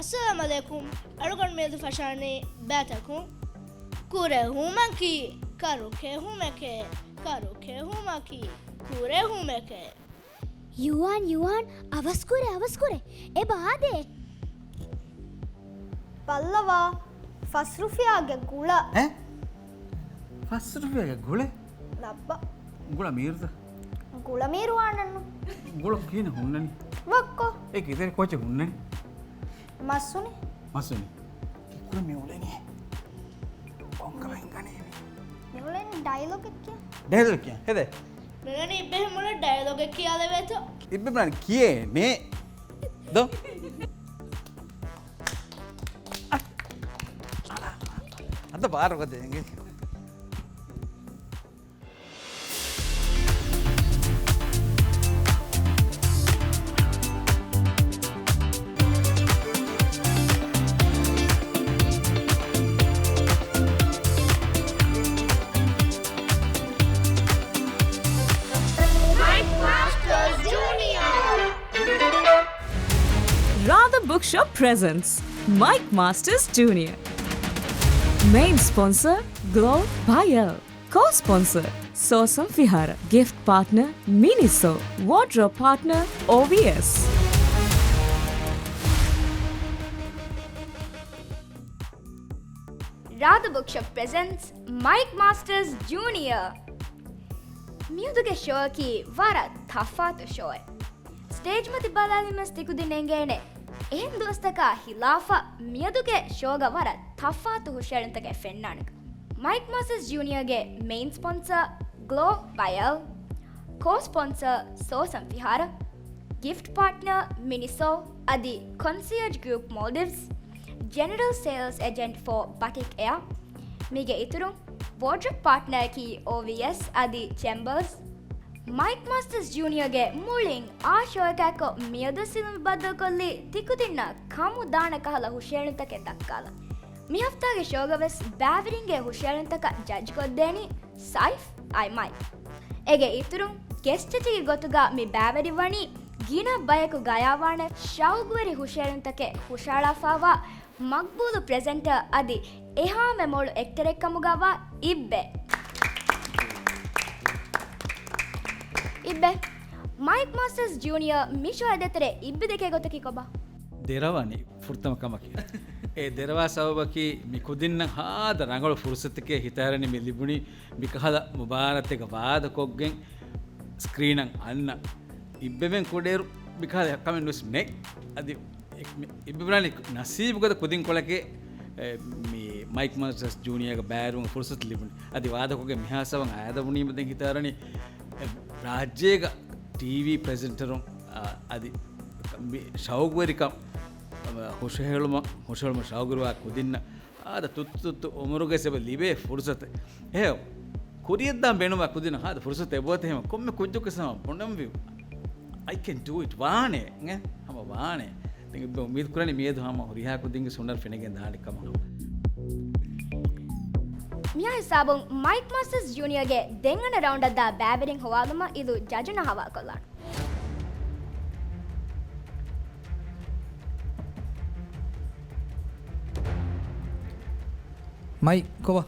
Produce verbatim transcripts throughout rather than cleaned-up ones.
އައްސަލާމް ޢަލައިކުމް. އަޅުގަނޑު މިއަދު ފަށާނީ ބައިތަކުން. ކުރެހުމަކީ، ކަރު ކެހުމެކޭ، ކަރު ކެހުމަކީ، ކުރެހުމެކޭ. ޔުވާން، ޔުވާން، އަވަސްކުރޭ، އަވަސްކުރޭ. އެބަ އާދޭ. ބައްލަވާ، ފަސް ރުފިޔާގެ ގުޅަ. އެ؟ ފަސް ރުފިޔާގެ ގުޅެ؟ ލައްބަ. ގުޅަ މީރުތަ؟ ގުޅަ މީރު ވާނެއްނު. ގުޅަ ކިހިނެއް ހުންނަނީ؟ ވައްކޮ. އޭ ކިތެރެ ކޯޗެއް ހުންނަނީ؟ މައްސުނި. މައްސުނި. ކުރެ މި އުޅެނީ. ކޮންކަމެއް ހިނގަނީ މި؟ މި އުޅެނީ ޑައިލޮގެއް ކިޔާ. ޑައިލޮގެއް ކިޔާ. ހެދޭ. މި އުޅެނީ އިބެހެމުޅެ ޑައިލޮގެއް ކިޔާލެވޭތޯ. އިބެ ބުނާނީ ކިޔޭ މޭ. ދޯ. އަދަ ބާރު ގޮތެއް އެނގޭ. Radha Bookshop presents Mike Masters Junior. Main sponsor, Glow by L. Co-sponsor, Sosam Vihara. Gift partner, Miniso. Wardrobe partner, O V S. Radha Bookshop presents Mike Masters Junior. މިއަދުގެ ޝޯއަކީ ވަރަށް ތަފާތު ޝޯއެއް. ސްޓޭޖް މަތި ބަލާލީމަސް ތިކުދިން އެނގޭނެ އެހެން ދުވަސްތަކާ ހިލާފަށް މިއަދުގެ ޝޯގަ ވަރަށް ތަފާތު ހުށައެޅުންތަކެއް ފެންނާނެކަން. މައިކް މާސްޓަރސް ޖޫނިއަރގެ މެއިން ސްޕޮންސަރ ގްލޯ ބައި އެލް، ކޯ ސްޕޮންސަރ ސޯސަން ފިހާރަ، ގިފްޓް ޕާޓްނަރ މިނިސޯ އަދި ކޮންސިއަރޖް ގްރޫޕް މޯލްޑިވްސް، ޖެނެރަލް ސޭލްސް އެޖެންޓް ފޯ ބަޓިކް އެއާ. މީގެ އިތުރުން، ވޯޑްރޮބް ޕާޓްނަރަކީ އޯވީއެސް އަދި ޗެމްބަރސް. މައިކް މާސްޓަރސް ޖޫނިއަރގެ މުޅިން އާ ޝޯއަކާއެކު މިއަދު ސިލުމި ބައްދަލުކޮށްލީ ތިކުދިންނަށް ކަމުދާނެ ކަހަލަ ހުށައެޅުންތަކެއް ދައްކާލަން. މި ހަފްތާގެ ޝޯގަވެސް ބައިވެރިންގެ ހުށައެޅުންތަކަށް ޖަޖް ކޮށްދޭނީ ސައިފް އައި މައިކް. އޭގެ އިތުރުން، ގެސްޓް ޖަޖެއްގެ ގޮތުގަ މި ބައިވެރިވަނީ ގިނަ ބަޔަކު ގަޔާވާނެ ޝައުގުވެރި ހުށައެޅުންތަކެއް ހުށައަޅާފައިވާ މަގްބޫލު ޕްރެޒެންޓަރ އަދި އެހާމެ މޮޅު އެކްޓަރެއްކަމުގަވާ އިއްބެ. އިއްބެ، މައިކް މާސްޓަރސް ޖޫނިއަރ މި ޝޯއާ ދޭތެރޭ އިއްބެ ދެކޭ ގޮތަކީ ކޮބާ؟ ދެރަވަނީ ފުރަތަމަ ކަމަކީ. އެ ދެރަވާ ސަބަބަކީ މި ކުދިންނަށް ހާދަ ރަނގަޅު ފުރުސަތެކޭ ހިތާރަނީ މި ލިބުނީ މިކަހަލަ މުބާރާތެއްގަ ވާދަކޮށްގެން ސްކްރީނަށް އަންނަ. އިއްބެމެން ކުޑައިރު މިކަހަލަ ކަމެއް ނުވެސް ނެތް. އަދި މި، އިބްރާނީ ނަސީބުގަދަ ކުދިންކޮޅެކޭ، އެ، މި މައިކް މާސްޓަރސް ޖޫނިއަރގެ ބައިވެރިވުމަށް ފުރުސަތު ލިބުނީ. އަދި ވާދަކޮށްގެން މިހާ ސަބަބަށް އާދަ ބުނީމަ ދެން ހިތާރަނީ، އެ، ރާއްޖޭގަ ޓީވީ ޕްރެޒެންޓަރުން، އަ، އަދި މި ޝައުގުވެރިކަން، އަ، ހުށަހެޅުމަށް، ހުށަހެޅުމަށް ޝައުގުވެރިވާ ކުދިންނަށް އާދަ ތުއްތު ތުއްތު އުމުރުގައި އެބަ ލިބޭ ފުރުސަތެއް. އެހެން ކުރިޔަށްދާން ބޭނުންވާ ކުދިންނަށް ހާދަ ފުރުސަތެއް އެބައޮތޭ ހަމަ ކޮންމެ ކުއްޖަކުވެސް ހަމަ ބުނަންވީ، "I can do it." ވާނެ، އެ، ހަމަ ވާނެ. ދެން އިއްބެ އުއްމީދު ކުރަނީ މިއަދު ހަމަ ހުރިހާ ކުދިންގެ ހުނަރު ފެނިގެން ދާނެ ކަމަށް. މިހާ ހިސާބުން މައިކް މާސްޓަރސް ޖޫނިއަރގެ ދެން އަންނަ ރައުންޑަށް ދާ ބައިވެރިން ހޮވާލުމަށް އިލު ޖަޖުންނަށް ހަވާލުކޮށްލާނަން. މައި، ކޮބާ؟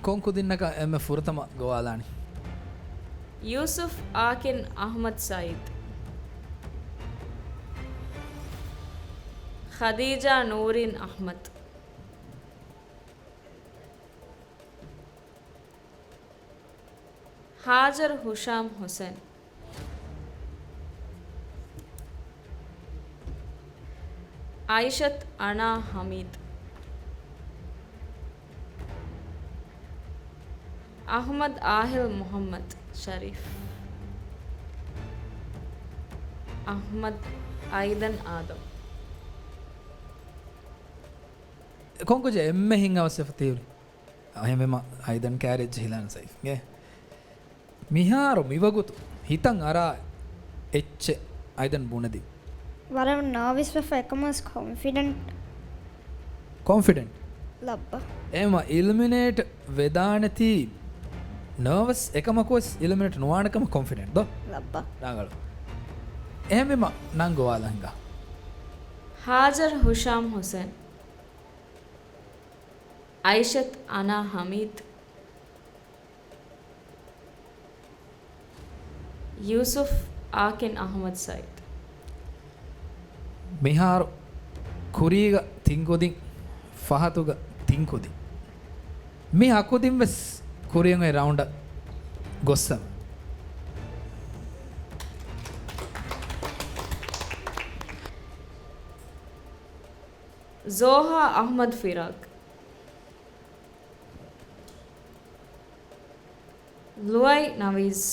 ކޮން ކުދިންނަކަށް އެންމެ ފުރަތަމަ ގޮވާލާނީ؟ ޔޫސުފް އާކިން އަޙްމަދު ސައީދު. ޚަދީޖާ ނޫރީން އަޙްމަދު. ހާޖަރު ހުޝާމް ހުސެން. އައިޝަތު އަނާ ޙަމީދު. އަޙްމަދު އާހިލް މުޙައްމަދު ޝަރީފް. އަޙްމަދު އައިދަން އާދަމް. ކޮންކުއްޖެއް އެންމެ ހިތް އަވަސްވެފަ ތިއުޅެނީ؟ އެހެންވީމަ އައިދަން ކާރިއަށް ޖެހިލާނަން ސައިފްގެ. މިހާރު މިވަގުތު ހިތަށް އަރާ އެއްޗެއް އައިދަން ބުނެދިން. ވަރަށް ނާވިސްވެފަ އެކަމަސް ކޮންފިޑެންޓް. ކޮންފިޑެންޓް؟ ލައްބަ. އެހެންވީމަ އިލިމިނޭޓް ވެދާނެތީ ނާވަސް އެކަމަކުވެސް އިލިމިނޭޓް ނުވާނެ ކަމަށް ކޮންފިޑެންޓް ދޯ؟ ލައްބަ. ރާގަޅު. އެހެންވީމަ ނަން ގޮވާލަން ހިނގާ. ހާޖަރު ހުޝާމް ހުސެން. އައިޝަތު އަނާ ހަމީދު. ޔޫސުފް އާކިން އަހުމަދު ސައީދު. މިހާރު ކުރީގަ ތިން ކުދިން، ފަހަތުގަ ތިން ކުދިން. މި ހަ ކުދިން ވެސް ކުރިއަށް އޮތް ރައުންޑަށް ގޮއްސަވަ. ޒޯހާ އަހުމަދު ފިރާގް. ލުއައި ނަވީޒް.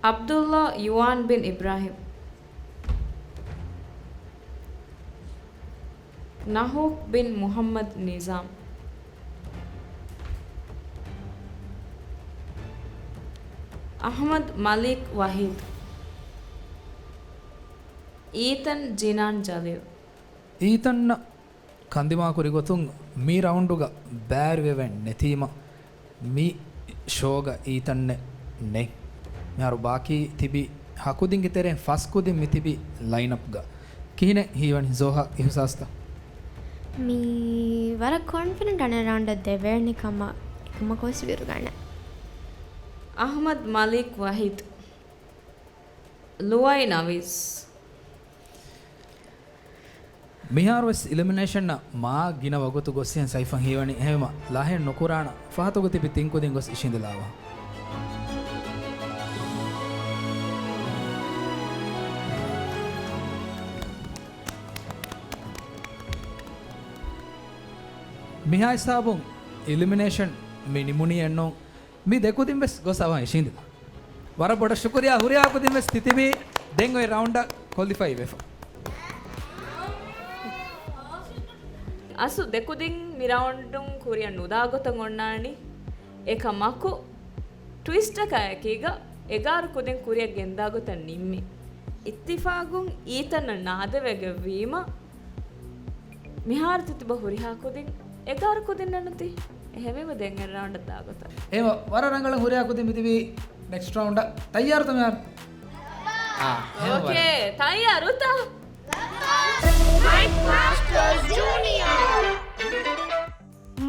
ޢަބްދުﷲ ޔުވާން ބިން އިބްރާހިމް. ނަހޫކް ބިން މުޙައްމަދު ނިޒާމް. އަޙްމަދު މަލީކް ވަޙީދު. އީތަން ޖިނާން ޖަލީލް. އީތަންއަށް ކަންދިމާކުރި ގޮތުން މި ރައުންޑުގަ ބައިވެރިވެވެން ނެތީމަ، މި ޝޯގަ އީތަންއެއް ނެތް. މިހާރު ބާކީ ތިބި ހަ ކުދިންގެ ތެރެއިން ފަސް ކުދިން މި ތިބި ލައިންއަޕްގަ. ކިހިނެއް ހީވަނީ ޒޯހާ އިޙުސާސްތައް؟ މީ ވަރަށް ކޮންފިޑެންޓް އަނެއް ރައުންޑަށް ދެވޭނެ ކަމަށް އެކަމަކުވެސް ބިރުގަނެ. އަޙްމަދު މަލީކް ވަޙީދު. ލުއައި ނަވީޒް. މިހާރުވެސް އިލިމިނޭޝަންއަށް މާ ގިނަ ވަގުތު ގޮއްސިހެން ސައިފަށް ހީވަނީ. އެހެންވީމަ ލާހެއް ނުކުރާނަން ފަހަތުގަ ތިބި ތިން ކުދިން ގޮސް އިށީނދެލާވާ. މިހާ ހިސާބުން އިލިމިނޭޝަން މި ނިމުނީ އެއްނޫން. މި ދެ ކުދިން ވެސް ގޮސް އަވަހަށް އިށީނދިލާ. ވަރަށް ބޮޑަށް ޝުކުރިއްޔާ. ހުރިހާ ކުދިން ވެސް ތިތިބީ ދެން އޮތް ރައުންޑަށް ކޮލިފައި ވެފަ. އަސްލު ދެ ކުދިން މި ރައުންޑުން ކުރިއަށް ނުދާ ގޮތަށް އޮންނާނީ. އެކަމަކު ޓްވިސްޓަކާއެކީގަ އެގާރަ ކުދިން ކުރިއަށް ގެންދާ ގޮތަށް ނިންމި. އިއްތިފާގުން އީތަންއަށް ނާދެވޭގޮތްވީމަ، މިހާރު ތިތިބަ ހުރިހާ ކުދިން އެގާރަ ކުދިންނެއް ނުތި. އެހެންވީމަ ދެން އެއް ރައުންޑަށް ދާ ގޮތަށް. އެހެންވީމަ ވަރަށް ރަނގަޅަށް ހުރިހާ ކުދިން މިތިބީ ނެކްސްޓް ރައުންޑަށް. ތައްޔާރުތަ މިހާރު؟ އާ، އެހެންވީމަ އޯކޭ، ވަރަށް. ތައްޔާރުތަ؟ މައިކް މާސްޓަރސް ޖޫނިއާ.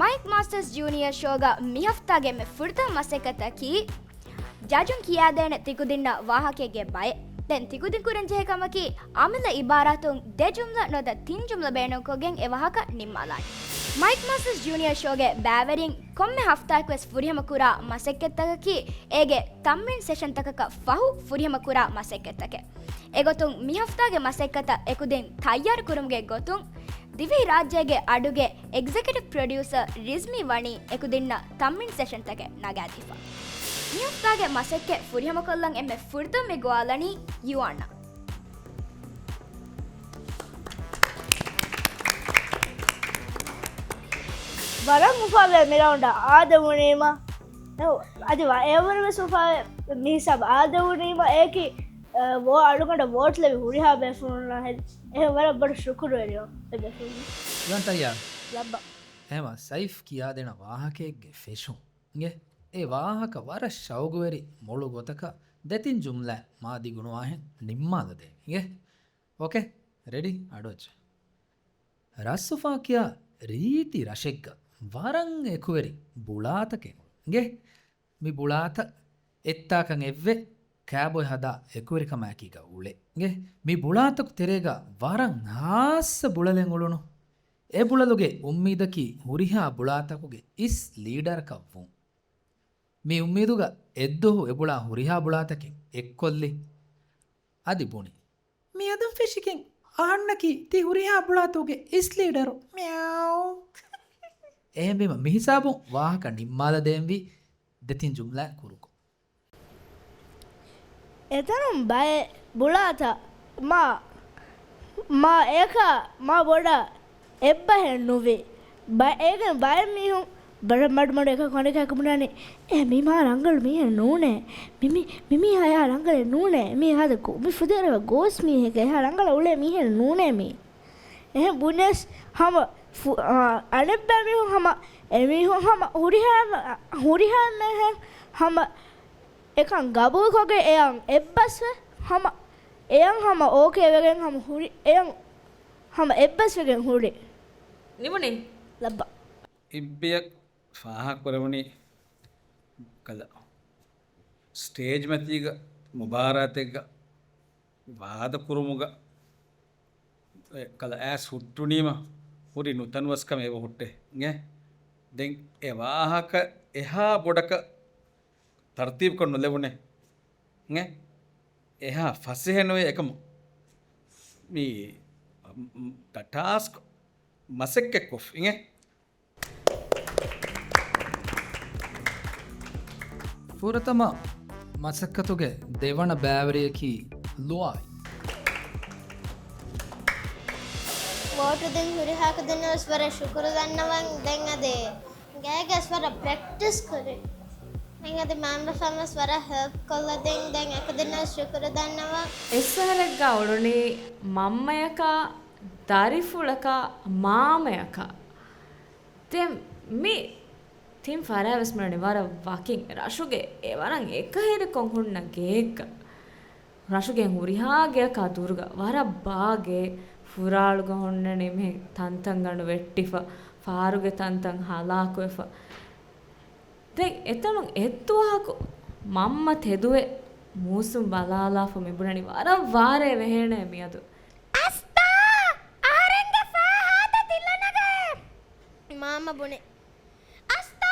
މައިކް މާސްޓަރސް ޖޫނިއާ ޝޯގަ މި ހަފްތާގެ އެންމެ ފުރަތަމަ މަސައްކަތަކީ، ޖަޖުން ކިޔާދޭނެ ތިކުދިންނަށް ވާހަކައެއްގެ ބައެއް. ދެން ތިކުދިން ކުރަން ޖެހޭ ކަމަކީ، އަމިއްލަ އިބާރާތުން ދެ ޖުމްލަ ނުވަތަ ތިން ޖުމްލަ ބޭނުންކޮށްގެން އެ ވާހަކަ ނިންމާލާނެ. މައިކް މާސްޓަރސް ޖޫނިއާ ޝޯގެ ބައިވެރިން ކޮންމެ ހަފްތާއަކުވެސް ފުރިހަމަ ކުރާ މަސައްކަތްތަކަކީ، އޭގެ ތަމްރީން ސެޝަންތަކަކަށް ފަހު ފުރިހަމަ ކުރާ މަސައްކަތްތަކެއް. އެގޮތުން މި ހަފްތާގެ މަސައްކަތަށް އެކުދިން ތައްޔާރު ކުރުމުގެ ގޮތުން، ދިވެހި ރާއްޖޭގެ އަޑުގެ އެގްޒެކެޓިވް ޕްރޮޑިއުސަރ ރިޒްމީ ވަނީ އެކުދިންނަށް ތަމްރީން ސެޝަންތަކެއް ނަގާދީފަ. މި ހަފްތާގެ މަސައްކަތް ފުރިހަމަކޮށްލަން އެންމެ ފުރަތަމަ މި ގޮވާލަނީ ޔުވާންއަށް. ވަރަށް އުފާވޭ މި ރައުންޑަށް އާދެވުނީމަ. އެ، އަދި ވަ-، އެވަރު ވެސް އުފާވޭ މި ހިސާބަށް އާދެވުނީމަ. އެއީކީ، އަ، ވޯ އަޅުގަނޑަށް ވޯޓް ލެވި ހުރިހާ ބޭފުޅުންނަށް ހެދި. އެ ވަރަށް ބޮޑަށް ޝުކުރުވެރިވަން އެ ބޭފުޅުން. ޔުވާން ތައްޔާރު؟ ލައްބަ. އެހެންވީމަ ސައިފް ކިޔާދޭނަ ވާހަކައެއްގެ ފެށުން. އިނގޭ، އެ ވާހަކަ ވަރަށް ޝައުގުވެރި މޮޅު ގޮތަކަށް ދެތިން ޖުމްލަ މާ ދިގުނުވާހެން ނިންމާލަދޭން. އިނގޭ؟ އޯކޭ؟ ރެޑީ؟ އަޑުއައްޗޭ. ރަސްއުފާ ކިޔާ ރީތި ރަށެއްގަ ވަރަށް އެކުވެރި ބުޅާތަކެއް އުޅުން. އިނގޭ؟ މި ބުޅާތައް އެއްތާކަށް އެއްވެ ކާބޮއި ހަދާ އެކުވެރިކަމާއެކީގަ އުޅޭ. އިނގޭ؟ މި ބުޅާތަކު ތެރޭގަ ވަރަށް ހާއްސަ ބުޅަލެއް އުޅުނު. އެ ބުޅަލުގެ އުއްމީދަކީ ހުރިހާ ބުޅާތަކުގެ އިސް ލީޑަރަކަށްވުން. މި އުއްމީދުގަ އެއްދުވަހު އެ ބުޅާ ހުރިހާ ބުޅާތަކެއް އެއްކޮށްލި. އަދި ބުނި، މިއަދުން ފެށިގެން އަހަންނަކީ ތި ހުރިހާ ބުޅާތަކުގެ އިސް ލީޑަރު. މިއާއު. އެހެންވީމަ މިހިސާބުން ވާހަކަ ނިންމާލަދޭންވީ ދެތިން ޖުމްލައިން ކުރުކޮށް. އެތަނުން ބައެއް ބުޅާތައް މާ، މާ އެކަ މާ ބޮޑަށް އެއްބަހެއް ނުވި. ބަ-، އޭގެން ބައެއް މީހުން ބަ-، މަޑުމަޑު އެކަކު އަނެކަކަށް ބުނާނެ، އޭ މި މާ ރަނގަޅު މީހެއް ނޫނޭ. މި، މި، މި މީހާ އެހާ ރަނގަޅެއް ނޫނޭ. މީ ހާދަ ގޯ-، މި ފުދޭވަރަށް ގޯސް މީހެކޭ. އެހާ ރަނގަޅަށް އުޅޭ މީހެއް ނޫނޭ މީ. އެހެން ބުނެސް ހަމަ ފު-، އާ، އަނެއްބައި މީހުން ހަމަ، އެމީހުން ހަމަ ހުރިހާ، ހުރިހާ މީހެއް ހަމަ އެކަން ގަބޫލުކޮށްގެން އެއަށް އެއްބަސްވެ ހަމަ އެޔަން ހަމަ އޯކޭ ވެގެން ހަމަ ހުރި، އެޔަން ހަމަ އެއްބަސްވެގެން ހުރި. ނިމުނީ؟ ލައްބަ. އިއްބިޔަށް ފާހަގަކުރެވުނީ ކަލަ ސްޓޭޖް މަތީގަ މުބާރާތެއްގަ ވާދަކުރުމުގަ ކަލަ އައިސް ހުއްޓުނީމަ ހުރި ނުތަނުވަސްކަމެއް އެބަ ހުއްޓޭ. އިނގޭ؟ ދެން އެ ވާހަކަ އެހާ ބޮޑަކަށް ތަރުތީބުކޮށް ނުލެވުނޭ. އިނގޭ؟ އެހާ ފަސޭހަ ނުވޭ އެކަމު. މި ޓާސްކް މަސައްކަތްކޮށް. އިނގޭ؟ ފުރަތަމަ މަސައްކަތުގެ ދެވަނަ ބައިވެރިޔަކީ ލުއާއި. ވޯޓު ދިން ހުރިހާ ކުދިންނަށް ވެސް ވަރަށް ޝުކުރު ދަންނަވަން. ދެން އަދި ގޭގަސް ވަރަށް ޕްރެކްޓިސް ކުރި. ދެން އަދި މައިންބަފަން ވެސް ވަރަށް ހެލްޕް ކޮށްލަ ދިން. ދެން އެކުދިންނަށް ވެސް ޝުކުރު ދަންނަވަން. އެއްސަހަރެއްގަ އުޅުނީ މަންމަޔަކާ، ދަރިފުޅަކާ، މާމަޔަކާ. ދެން މި ތިން ފަރާތް ވެސް މި އުޅުނީ ވަރަށް ވަކިން. ރަށުގެ އެ ވަރަށް އެކަހެރިކޮށް ހުންނަ ގެއެއްގަ. ރަށުގެ ހުރިހާ ގެއަކާ ދުރުގަ ވަރަށް ބާ ގެ. ފުރާޅުގަ ހުންނަނީ މި ތަންތަންގަނޑު ވެއްޓިފަ، ފާރުގެ ތަންތަން ހަލާކުވެފަ. ދެން އެތަނުން އެއްދުވަހަކު މަންމަ ތެދުވެ މޫސުން ބަލާލާފަ މި ބުނަނީ ވަރަށް ވާރޭ ވެހޭނެ މިއަދު. އަސްތާ! އަހަރެންގެ ފާ ހާދަ ތިލަނަގައޭ! މާމަ ބުނެ. އަސްތާ!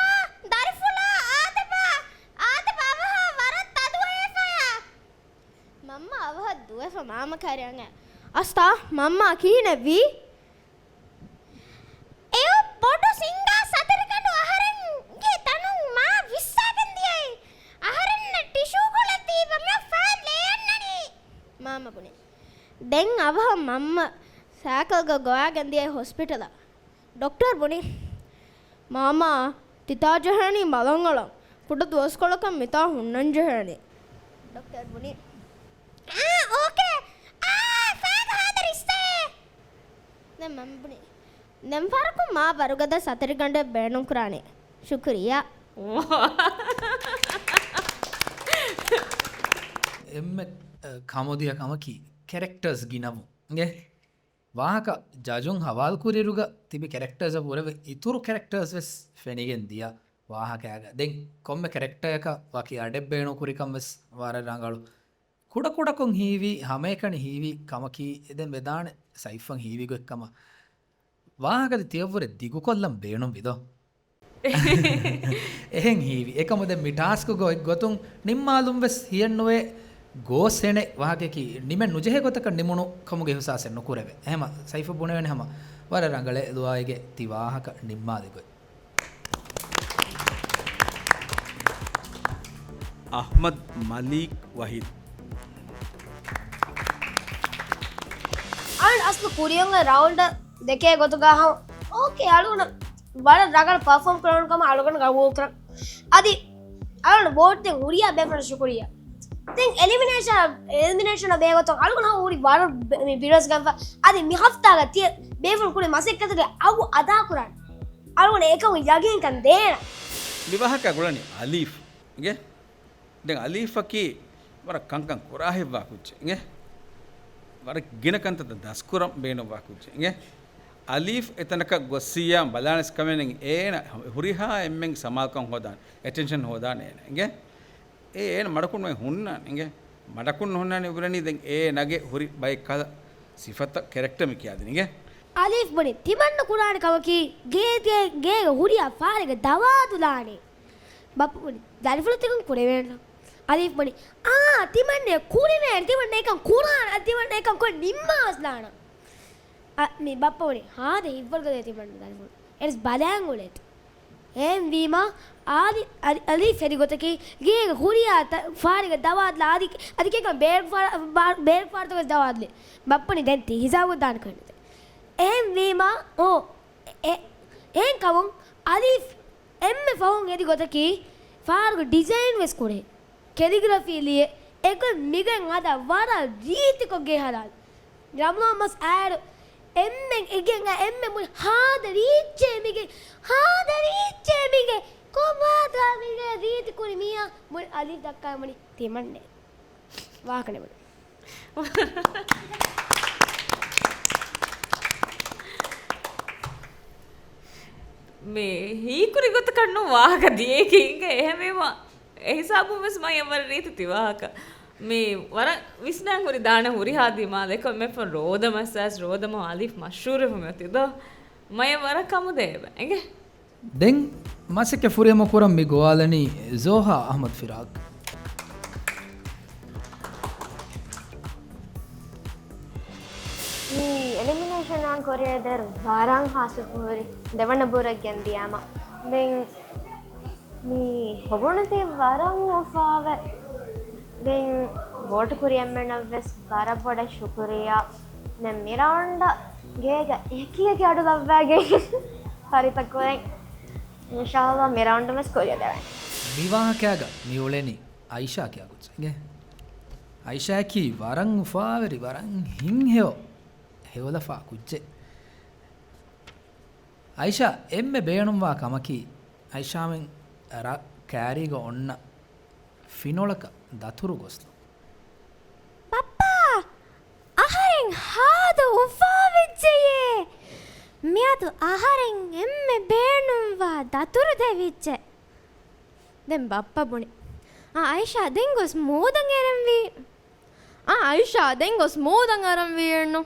ދަރިފުޅާ އާދެބާ! އާދެބާ އަވަހަށް ވަރަށް ތަދު އައިފަޔާ! މަންމަ އަވަހަށް ދުވެފަ މާމަ ކައިރިއަށް އައި. އަސްތާ! މަންމަ ކިހިނެއްވީ؟ އެއު ބޮޑު ސިންގާ ސަތަރިގަނޑު އަހަރެންގެ ތަނުން މާ ވިއްސާގެން ދިޔައީ. އަހަރެންނަށް ޓިޝޫ ކޮޅެއް ދީބަ މިއޮއް ފާން ލޭ އަންނަނީ. މާމަ ބުނި. ދެން އަވަހަށް މަންމަ ސައިކަލްގަ ގޮވާގެން ދިޔައީ ހޮސްޕިޓަލަށް. ޑޮކްޓަރ ބުނި، މާމާ، ތިތާ ޖަހަނީ މަލަށް އަޅަން. ކުޑަ ދުވަސްކޮޅަކަށް މިތާ ހުންނަން ޖެހޭނެ. ޑޮކްޓަރ ބުނި، އާ، އޯކޭ. އާ، ފާގަ ހާދަ ރިއްސޭ. ދެން މަންމަ ބުނި، ދެން ފަހަރަކު މާ ވަރުގަދަ ސަތަރިގަނޑެއް ބޭނުންކުރާނެ. ޝުކުރިއްޔާ. އެންމެ، އަ، ކަމުދިޔަ ކަމަކީ ކެރެކްޓަރސް ގިނަވުން. އިނގޭ؟ ވާހަކަ ޖަޖުން ހަވާލުކުރިއިރުގަ ތިބި ކެރެކްޓާސްއަށް ވުރެވެ އިތުރު ކެރެކްޓާސް ވެސް ފެނިގެން ދިޔަ ވާހަކައިގަ. ދެން ކޮންމެ ކެރެކްޓާއަކަށް ވަކި އަޑެއް ބޭނުންކުރިކަން ވެސް ވަރަށް ރަނގަޅު. ކުޑަކުޑަކޮށް ހީވީ، ހަމައެކަނި ހީވީ ކަމަކީ، ދެން ވެދާނެ ސައިފަށް ހީވި ގޮތްކަމަށް. ވާހަކަ ދެ ތިޔަށްވުރެ ދިގުކޮށްލަން ބޭނުންވިދޯ؟ އެހެން ހީވި. އެކަމު ދެން މި ޓާސްކުގަ އޮތް ގޮތުން ނިންމާލުން ވެސް ހިޔެއްނުވޭ. ގޯސް ހެނެއް ވާހަކައަކީ ނިމެން ނުޖެހޭ ގޮތަކަށް ނިމުނު ކަމުގެ އިހުސާސެއް ނުކުރެވޭ. އެހެމަ ސައިފަށް ބުނެވެން ހަމަ ވަރަށް ރަނގަޅޭ ލުއާއިގެ ތި ވާހަކަ ނިންމާލި ގޮތް. އަޙްމަދު މަލީކް ވަހީދު. އަޅުން އަސްލު ކުރިއަށް ރައުންޑަށް ދެކޭ ގޮތުގަ ހަމަ އޯކޭ އަޅުގަނޑަށް ވަރަށް ރަނގަޅަށް ޕަރފޯމް ކުރެވުނު ކަމަށް އަޅުގަނޑު ގަބޫލު ކުރަން. އަދި އަޅުގަނޑު ވޯޓް ދިން ހުރިހާ ބޭފުޅަށް ޝުކުރިއްޔާ. ދެން އެލިމިނޭޝަން، އެލިމިނޭޝަން ބޭ ގޮތުން އަޅުގަނޑު ހަމަ ހުރި ވަރަށް ބެ-، މި ބިރަސް ގަންފަ. އަދި މި ހަފްތާގަ ތިޔަ ބޭފުޅުން ކުރި މަސައްކަތުގެ އަގު އަދާކުރާނެ. އަޅުގަނޑު އެކަމު ޔަގީންކަން ދޭނަ. މި ވާހަކަ ގުޅަނީ އަލީފް. އިނގޭ؟ ދެން އަލީފަކީ ވަރަށް ކަންކަން ކުރާހިތްވާ ކުއްޖެއް އިނގޭ. ވަރަށް ގިނަ ކަންތައްތައް ދަސްކުރަން ބޭނުންވާ ކުއްޖެއް އިނގޭ. އަލީފް އެތަނަކަށް ގޮއްސިއްޔާ ބަލާނެސް ކަމެއް ނެތް. އޭނަ ހުރިހާ އެންމެންގެ ސަމާލުކަން ހޯދާނެ، އެޓެންޝަން ހޯދާނެ އޭނަ އިނގޭ. އޭ އޭނަ މަޑަކުން ނުވެ ހުންނާނެ އިނގޭ. މަޑަކުން ނުހުންނާނެ އިބުރަނީ ދެން އޭނަގެ ހުރި ބައެއް ކަހަލަ ސިފަތައް ކެރެކްޓަރ މި ކިޔާދިން އިނގޭ. އަލީފް ބުނި، ތިމަންނަ ކުރާނެ ކަމަކީ ގޭގެ، ގޭގެ ހުރިހާ ފާރެއްގަ ދަވާދުލާނެ. ބައްޕަ ބުނި، ދަރިފުޅު ތިކަން ކުރެވޭނެ. އަލީފް ބުނި، އާ، ތިމަންނަ ކުރެވޭނެ، ތިމަންނަ އެކަން ކުރާނެ، އަދި ތިމަންނަ އެކަން ކޮށް ނިންމާވެސް ލާނަ. އަ، މި ބައްޕަ ބުނި، ހާދަ ހިތްވަރުގަދަ ތިމަންނަ ދަރިފުޅު. އެރަސް ބަލާން އުޅޭތި. އެހެންވީމަ، އާދި، އަލި، އަލީފް ހެދި ގޮތަކީ، ގޭގެ ހުރިހާ ތަ-، ފާރެއްގަ ދަވާދުލާ އަދި، އަދި ކެކަން ބޭރު ފާ-، ބާ-، ބޭރު ފާރުތަކަށް ދަވާދުލޭ. ބައްޕަ ބުނި ދެން ތި ހިސާބު ދާނެ ކަންނެތެ. އެހެންވީމަ، އޯ، އެ-، އެ-، އެހެން ކަމުން އަލީފް އެންމެ ފަހުން ހެދި ގޮތަކީ، ފާރުގެ ޑިޒައިން ވެސް ކުރޭ. ކެލިގްރަފީ ލިޔެ، އެގޮތް މިގޮތް އަދާ ވަރަށް ރީތިކޮށް ގެ ހަދާލި. ރަމަޟާން މަސް އާއިރު އެންމެން އެގެން އައި އެންމެ މުޅި ހާދަ ރީއްޗޭ މިގެ، ހާދަ ރީއްޗޭ މިގެ، ކޮބާތާ މިގެ ރީތި ކުރި މީހާ މުޅި އަލީފް ދައްކާ މުޅި ތިމަންނެ. ވާހަކަ ނެމުނު. މި ހީކުރި ގޮތަކަށް ނޫން ވާހަކަ ދިޔައީކީ އިނގޭ. އެހެންވީމަ އެ ހިސާބުން ވެސް މައި އެއްވަރަށް ރީތި ތި ވާހަކަ. މި ވަރަށް ވިސްނާން ހުރި ދާނެ ހުރިހާ ދިމާލެއް ކޮންމެފަ ރޯދަ މައްސާސް ރޯދަ މަ އަލިފް މަޝްހޫރެފަ މިއޮތީ ދޯ. މައި އެއްވަރަށް ކަމުދޭ އެބަ. އިނގޭ. ދެން މަސައްކަތް ފުރިހަމަ ކުރަން މި ގޮވާލަނީ ޒޯހާ އަހްމަދު ފިރާގް. މި އެލިމިނޭޝަނާ ކުރިއަށް ދާއިރު ވަރަށް ހާސްވެފަ ހުރި ދެވަނަ ބުރަށް ގެންދިޔައިމަ. ދެން މި ހޮބުނުތީ ވަރަށް އުފާވެ. ދެން ވޯޓު ކުރި އެންމެނަށް ވެސް ވަރަށް ބޮޑަށް ޝުކުރިއްޔާ. ދެން މި ރައުންޑަށް ގޭގަ އެކި އެކި އަޑު ލައްވައިގެން ފަރިތަކުރެން. އިންޝާﷲ މި ރައުންޑު ވެސް ކުރިއަށް ދެވޭނެ. މި ވާހަކައިގަ މި އުޅެނީ އައިޝާ ކިޔާ ގޮތް. އިނގޭ؟ އައިޝާއަކީ ވަރަށް އުފާވެރި، ވަރަށް ހިތްހެޔޮ، ހެޔޮލަފާ ކުއްޖެއް. އައިޝާ އެންމެ ބޭނުންވާ ކަމަކީ، އައިޝާމެން ރަށް ކައިރީގަ އޮންނަ ފިނޮޅަކަށް ދަތުރު ގޮސްލުން. ބައްޕާ! އަހަރެން ހާދަ އުފާވެއްޖެޔޭ! މިއަދު އަހަރެން އެންމެ ބޭނުންވާ ދަތުރު ދެވިއްޖެ. ދެން ބައްޕަ ބުނި، އާ އައިޝާ ދެން ގޮސް މޫދަށް އެރެންވީ. އާ އައިޝާ ދެން ގޮސް މޫދަށް އަރަންވީ އެއްނު.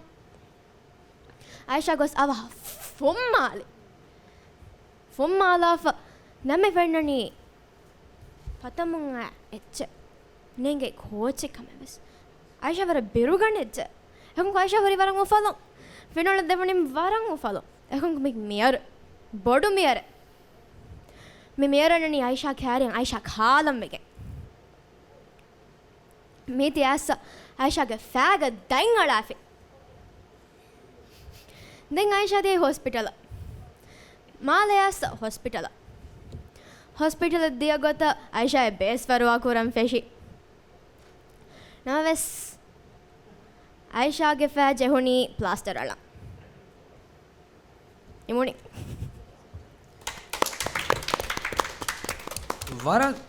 އައިޝާ ގޮސް އަވަހަށް ފުއްމާލި. ފުއްމާލާފަ ނަމެއް ފެންނަނީ ފަތަމުން އާ އެއްޗެއް ނޭނގޭ ކޯޗެއް ކަމެއް ވެސް. އައިޝާ ވަރަށް ބިރުގަނެއްޖެ. އެކަމަކު އައިޝާ ހުރީ ވަރަށް އުފަލުން. ފިނޮޅަށް ދެވުނީ ވަރަށް އުފަލުން. އެކަމަކު މި މިޔަރު ބޮޑު މިޔަރެއް. މި މިޔަރު އަންނަނީ އައިޝާ ކައިރިއަށް އައިޝާ ކާލަން ވެގެން. މީތި އައިސް އައިޝާގެ ފައިގަ ދަތް އަޅާފި. ދެން އައިޝާ ދިޔަ ހޮސްޕިޓަލަށް. މާލެ އައިސް ހޮސްޕިޓަލަށް. ހޮސްޕިޓަލަށް ދިޔަ ގޮތަށް އައިޝާއަށް ބޭސް ފަރުވާ ކުރަން ފެށި. ނަމަވެސް، އައިޝާގެ ފައި ޖެހުނީ ޕްލާސްޓަރ އަޅަން. އިމުނި. ވަރަށް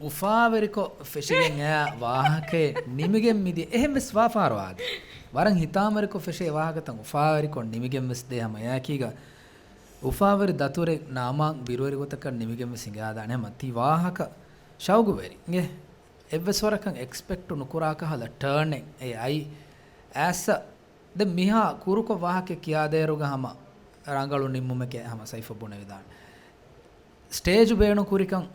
އުފާވެރިކޮށް ފެށިގެން އެއާ ވާހަކައެއް ނިމިގެން މިދިޔަ. އެހެން ވެސް ވާފާރު އާދެ. ވަރަށް ހިތާމަވެރިކޮށް ފެށޭ ވާހަކަތައް އުފާވެރިކޮށް ނިމިގެން ވެސް ދޭ ހަމަ އެއާކީގަ އުފާވެރި ދަތުރެއް ނާމާން ބިރުވެރި ގޮތަކަށް ނިމިގެން ވެސް ހިނގާދާނެ ހަމަ ތި ވާހަކަ ޝައުގުވެރި. އިނގޭ؟ އެއްވެސް ވަރަކަށް އެކްސްޕެކްޓު ނުކުރާ ކަހަލަ ޓާނެއް އެ އައި އައިސް ދެން މިހާ ކުރުކޮށް ވާހަކަ ކިޔާދޭއިރުގަ ހަމަ ރަނގަޅު ނިންމުމެކޭ ހަމަ ސައިފަ ބުނެވިދާނެ. ސްޓޭޖު ބޭނުން ކުރިކަން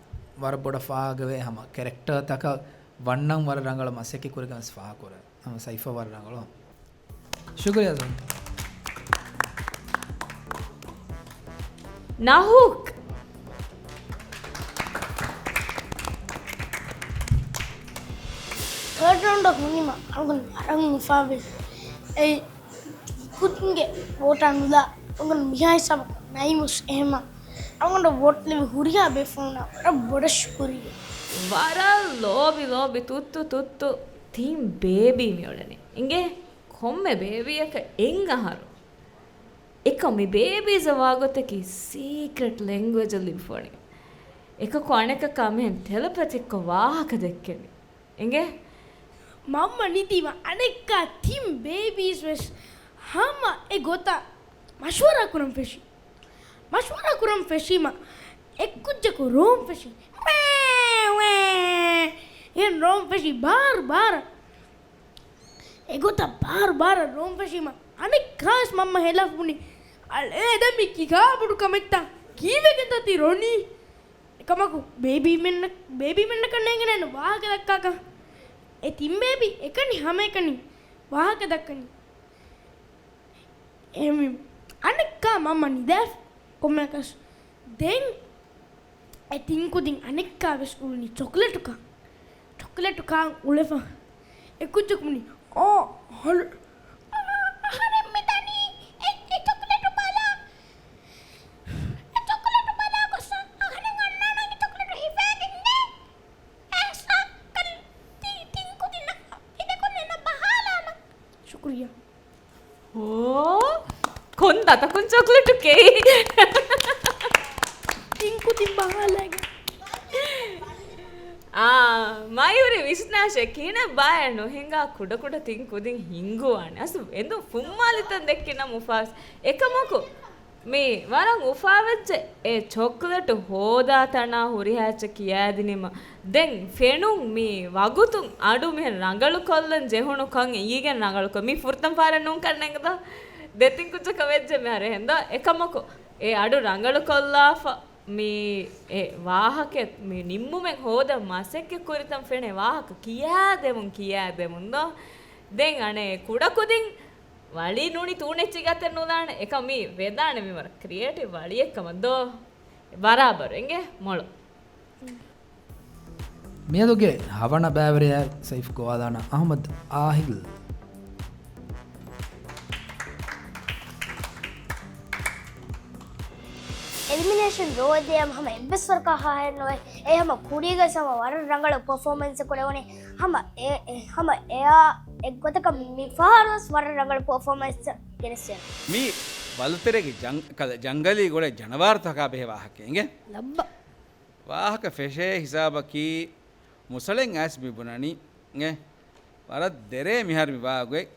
ވަރަށް ބޮޑަށް ފާހަގަވޭ ހަމަ ކެރެކްޓާތަކަށް ވަންނަން ވަރަށް ރަނގަޅަށް މަސައްކަތް ކުރިކަން ވެސް ފާހަގަކުރޭ. ހަމަ ސައިފަ ވަރަށް ރަނގަޅު. ޝުކުރިއްޔާ ޒޯން. ނަހޫކް. ތާޑް ރައުންޑަށް ހުންނީމަ އަޅުގަނޑު ވަރަށް އުފާވެ. އެއީ ކުދިންގެ ވޯޓާ ނުލާ އަޅުގަނޑު މިހާ ހިސާބަކަށް ނައިމުސް އެހެމަ އަޅުގަނޑަށް ވޯޓް ލެވި ހުރިހާ ބޭފުޅުންނަށް ވަރަށް ބޮޑަށް ޝުކުރިއްޔާ. ވަރަށް ލޯބި ލޯބި ތުއްތު ތުއްތު ތިން ބޭބީ މިއުޅެނީ. އިނގޭ ކޮންމެ ބޭބީއަކަށް އެއް އަހަރު. އެކަމް މި ބޭބީޒަށް ވާގޮތަކީ ސީކްރެޓް ލެންގުއޭޖަށް ލިބިފަ ވަނީ. އެކަކު އަނެކަކާ މިހެން ޓެލެޕެތިކްކޮށް ވާހަކަ ދެއްކެނީ. އިނގޭ؟ މަންމަ ނިދީމަ އަނެއްކާ ތިން ބޭބީސް ވެސް ހަމަ އެ ގޮތަށް މަޝްވަރާ ކުރަން ފެށި. މަޝްވަރާ ކުރަން ފެށީމަ އެއްކުއްޖަކު ރޯން ފެށި. ވޭ، ވޭ. އެ ރޯން ފެށި ބާރު ބާރަށް. އެގޮތަށް ބާރު ބާރަށް ރޯން ފެށީމަ އަނެއްކާވެސް މަންމަ ހެލާފަ ބުނި، އަޅޭ ދެން މި ކިހާ ބޮޑު ކަމެއްތަ؟ ކީއްވެގެންތަ ތި ރޮނީ؟ އެކަމަކު ބޭބީމެންނަ-، ބޭބީމެންނަކަށް ނޭނގޭނެ ވާހަކަ ދައްކާކަށް. އެ ތިން ބޭބީ އެކަނި ހަމައެކަނި ވާހަކަ ދައްކަނީ. އެހެންވީމަ އަނެއްކާ މަންމަ ނިދާފަ ކޮންމެއަކަސް. ދެން އެ ތިން ކުދިން އަނެއްކާވެސް އުޅުނީ ޗޮކްލެޓު ކާ-، ޗޮކްލެޓު ކާން އުޅެފަ. އެ ކުއްޖަކު ބުނި، އޯ، ހަލު-، އަ-، އަހަރެން މިދަނީ އެ، އެ ޗޮކްލެޓު ބަލާ. އެ ޗޮކްލެޓު ބަލާ ގޮސް އަހަރެން އަންނާނަން އެ ޗޮކްލެޓު ހިފައިގެން ދޭ. އެހްސާ ކަލް ތި-، ތިން ކުދިންނަށް ތިބެކޮށްލަން ބަހާލާމަ. ޝުކުރިއްޔާ. އޯ، ކޮން ދަތަކުން ޗޮކްލެޓު ކެއި؟ ތިން ކުދިން ބަހާލައިގެން. އާ، މައި ހުރި ވިސްނާށޭ، ކިހިނެއް ބާއޭ ނުހިނގާ ކުޑަކުޑަ ތިން ކުދިން ހިނގުވާނެ. އަސްލު އެނދުން ފުއްމާލިތަން ދެއްކިނަމަ އުފާވެސް. އެކަމަކު، މީ ވަރަށް އުފާވެއްޖެ. އެ ޗޮކްލެޓު ހޯދާ ތަނާ ހުރިހާ އެއްޗެއް ކިޔާދިނީމަ. ދެން ފެނުން މީ ވަގުތުން އަޑު މިހެން ރަނގަޅުކޮށްލަން ޖެހުނު ކަން އެނގިގެން ރަނގަޅުކޮށް. މީ ފުރަތަމަ ފަހަރަށް ނޫން ކަންނޭނގެ ދޯ؟ ދެތިން ކުއްޖަކަށް ވެއްޖެ މިހާރު އެހެން ދޯ؟ އެކަމަކު އެ އަޑު ރަނގަޅުކޮށްލާފަ. މި އެ ވާހަކަ މި ނިންމުމެއް ހޯދަން މަސައްކަތް ކުރިތަން ފެނޭ ވާހަކަ ކިޔާދެމުން ކިޔާދެމުން ދޯ. ދެން އަނެއް ކުޑަކުދިން ވަޅި ނޫނީ ތޫނެއްޗި ގަތެއް ނުލާނެ. އެކަމް މި ވެދާނެ މި ވަރަށް ކްރިއޭޓިވް ވަޅިއެއް ކަމަށް ދޯ. ބަރާބަރު އިނގޭ މޮޅު. މިއަދުގެ ހަވަނަ ބައިވެރިޔާ ސައިފް ގޮވާލާނަ އަހުމަދު އާހިލް. އެލިމިނޭޝަން ރޯ އެދިޔަމަ ހަމަ އެއްވެސް ވަރަކަށް ހާހެއް ނުވޭ. އެ ހަމަ ކުރީގަސް ހަމަ ވަރަށް ރަނގަޅު ޕަރފޯމަންސް ކުރެވުނީ. ހަމަ އެ، އެ، ހަމަ އެއާ އެއްގޮތަކަށް މިފަހަރުވެސް ވަރަށް ރަނގަޅު ޕަރފޯމަންސް ގެނެސްދޭނެ. މީ ބަލުތެރޭގެ ޖަން-، ކަލަ-، ޖަންގަލީ ގުޅޭ ޖަނަވާރުތަކާ ބެހޭ ވާހަކަ އިނގޭ. ލައްބަ. ވާހަކަ ފެށޭ ހިސާބަކީ މުސަޅެއް އައިސް މި ބުނަނީ އިނގޭ. ވަރަށް ދެރޭ މިހާރު މި ވާގޮތް.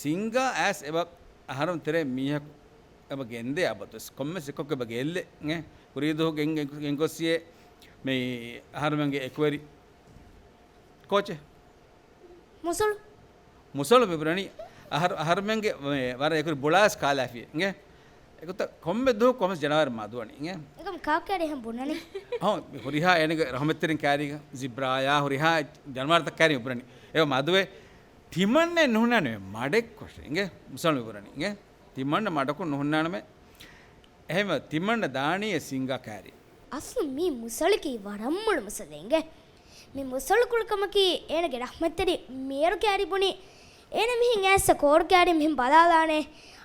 ސިންގާ އައިސް އެބަ އަހަރުން ތެރޭ މީހަކު އެބަ ގެންދޭ އަބަދުވެސް. ކޮންމެސް އެއްކޮށް އެބަ ގެއްލޭ އިނގޭ. ކުރީ ދުވަހު ގެން، ގެން، ގެންގޮސްސިޔޭ މި އަހަރުމެންގެ އެކުވެރި ކޯޗެއް. މުސަޅު. މުސަޅު މި ބުނަނީ އަހަރު، އަހަރުމެންގެ ވަ-، ވަރަށް އެކުވެރި ބުޅާސް ކާލާފިޔޭ އިނގޭ. އެގޮތަށް ކޮންމެ ދުވަހު ކޮންމެސް ޖަނަވާރެއް މަދުވަނީ އިނގޭ. އެކަމް ކާކު ކާރި ހަމަ ބުނަނީ. ހަމަ ހުރިހާ އޭނަގެ ރަހުމަތްތެރިން ކާރީގަ ޒިބްރާޔާ ހުރިހާ ޖަނަވާރުތައް ކާރި މި ބުނަނީ. އެ މަދުވެ ތިމަންނެ ނުހުންނާނެ މަޑެއްކޮށް އިނގޭ. މުސަޅު މި ބުނަނީ އިނގޭ. ތިމަންނަ މަޑަކުން ނުހުންނާނަމޭ. އެހެންވެ ތިމަންނަ ދާނީ އެ ސިންގާ ކާރި. އަސްލު މީ މުސަޅަކީ ވަރަށް މޮޅު މުސަލެއް އިނގޭ. މި މުސަޅު ކުޅިކަމަކީ އޭނަގެ ރަހްމަތްތެރި މޭރު ކާރި ބުނީ. އޭނަ މިހެން އައިސް ކޯރު ކާރި މިހެން ބަލާލާނެ.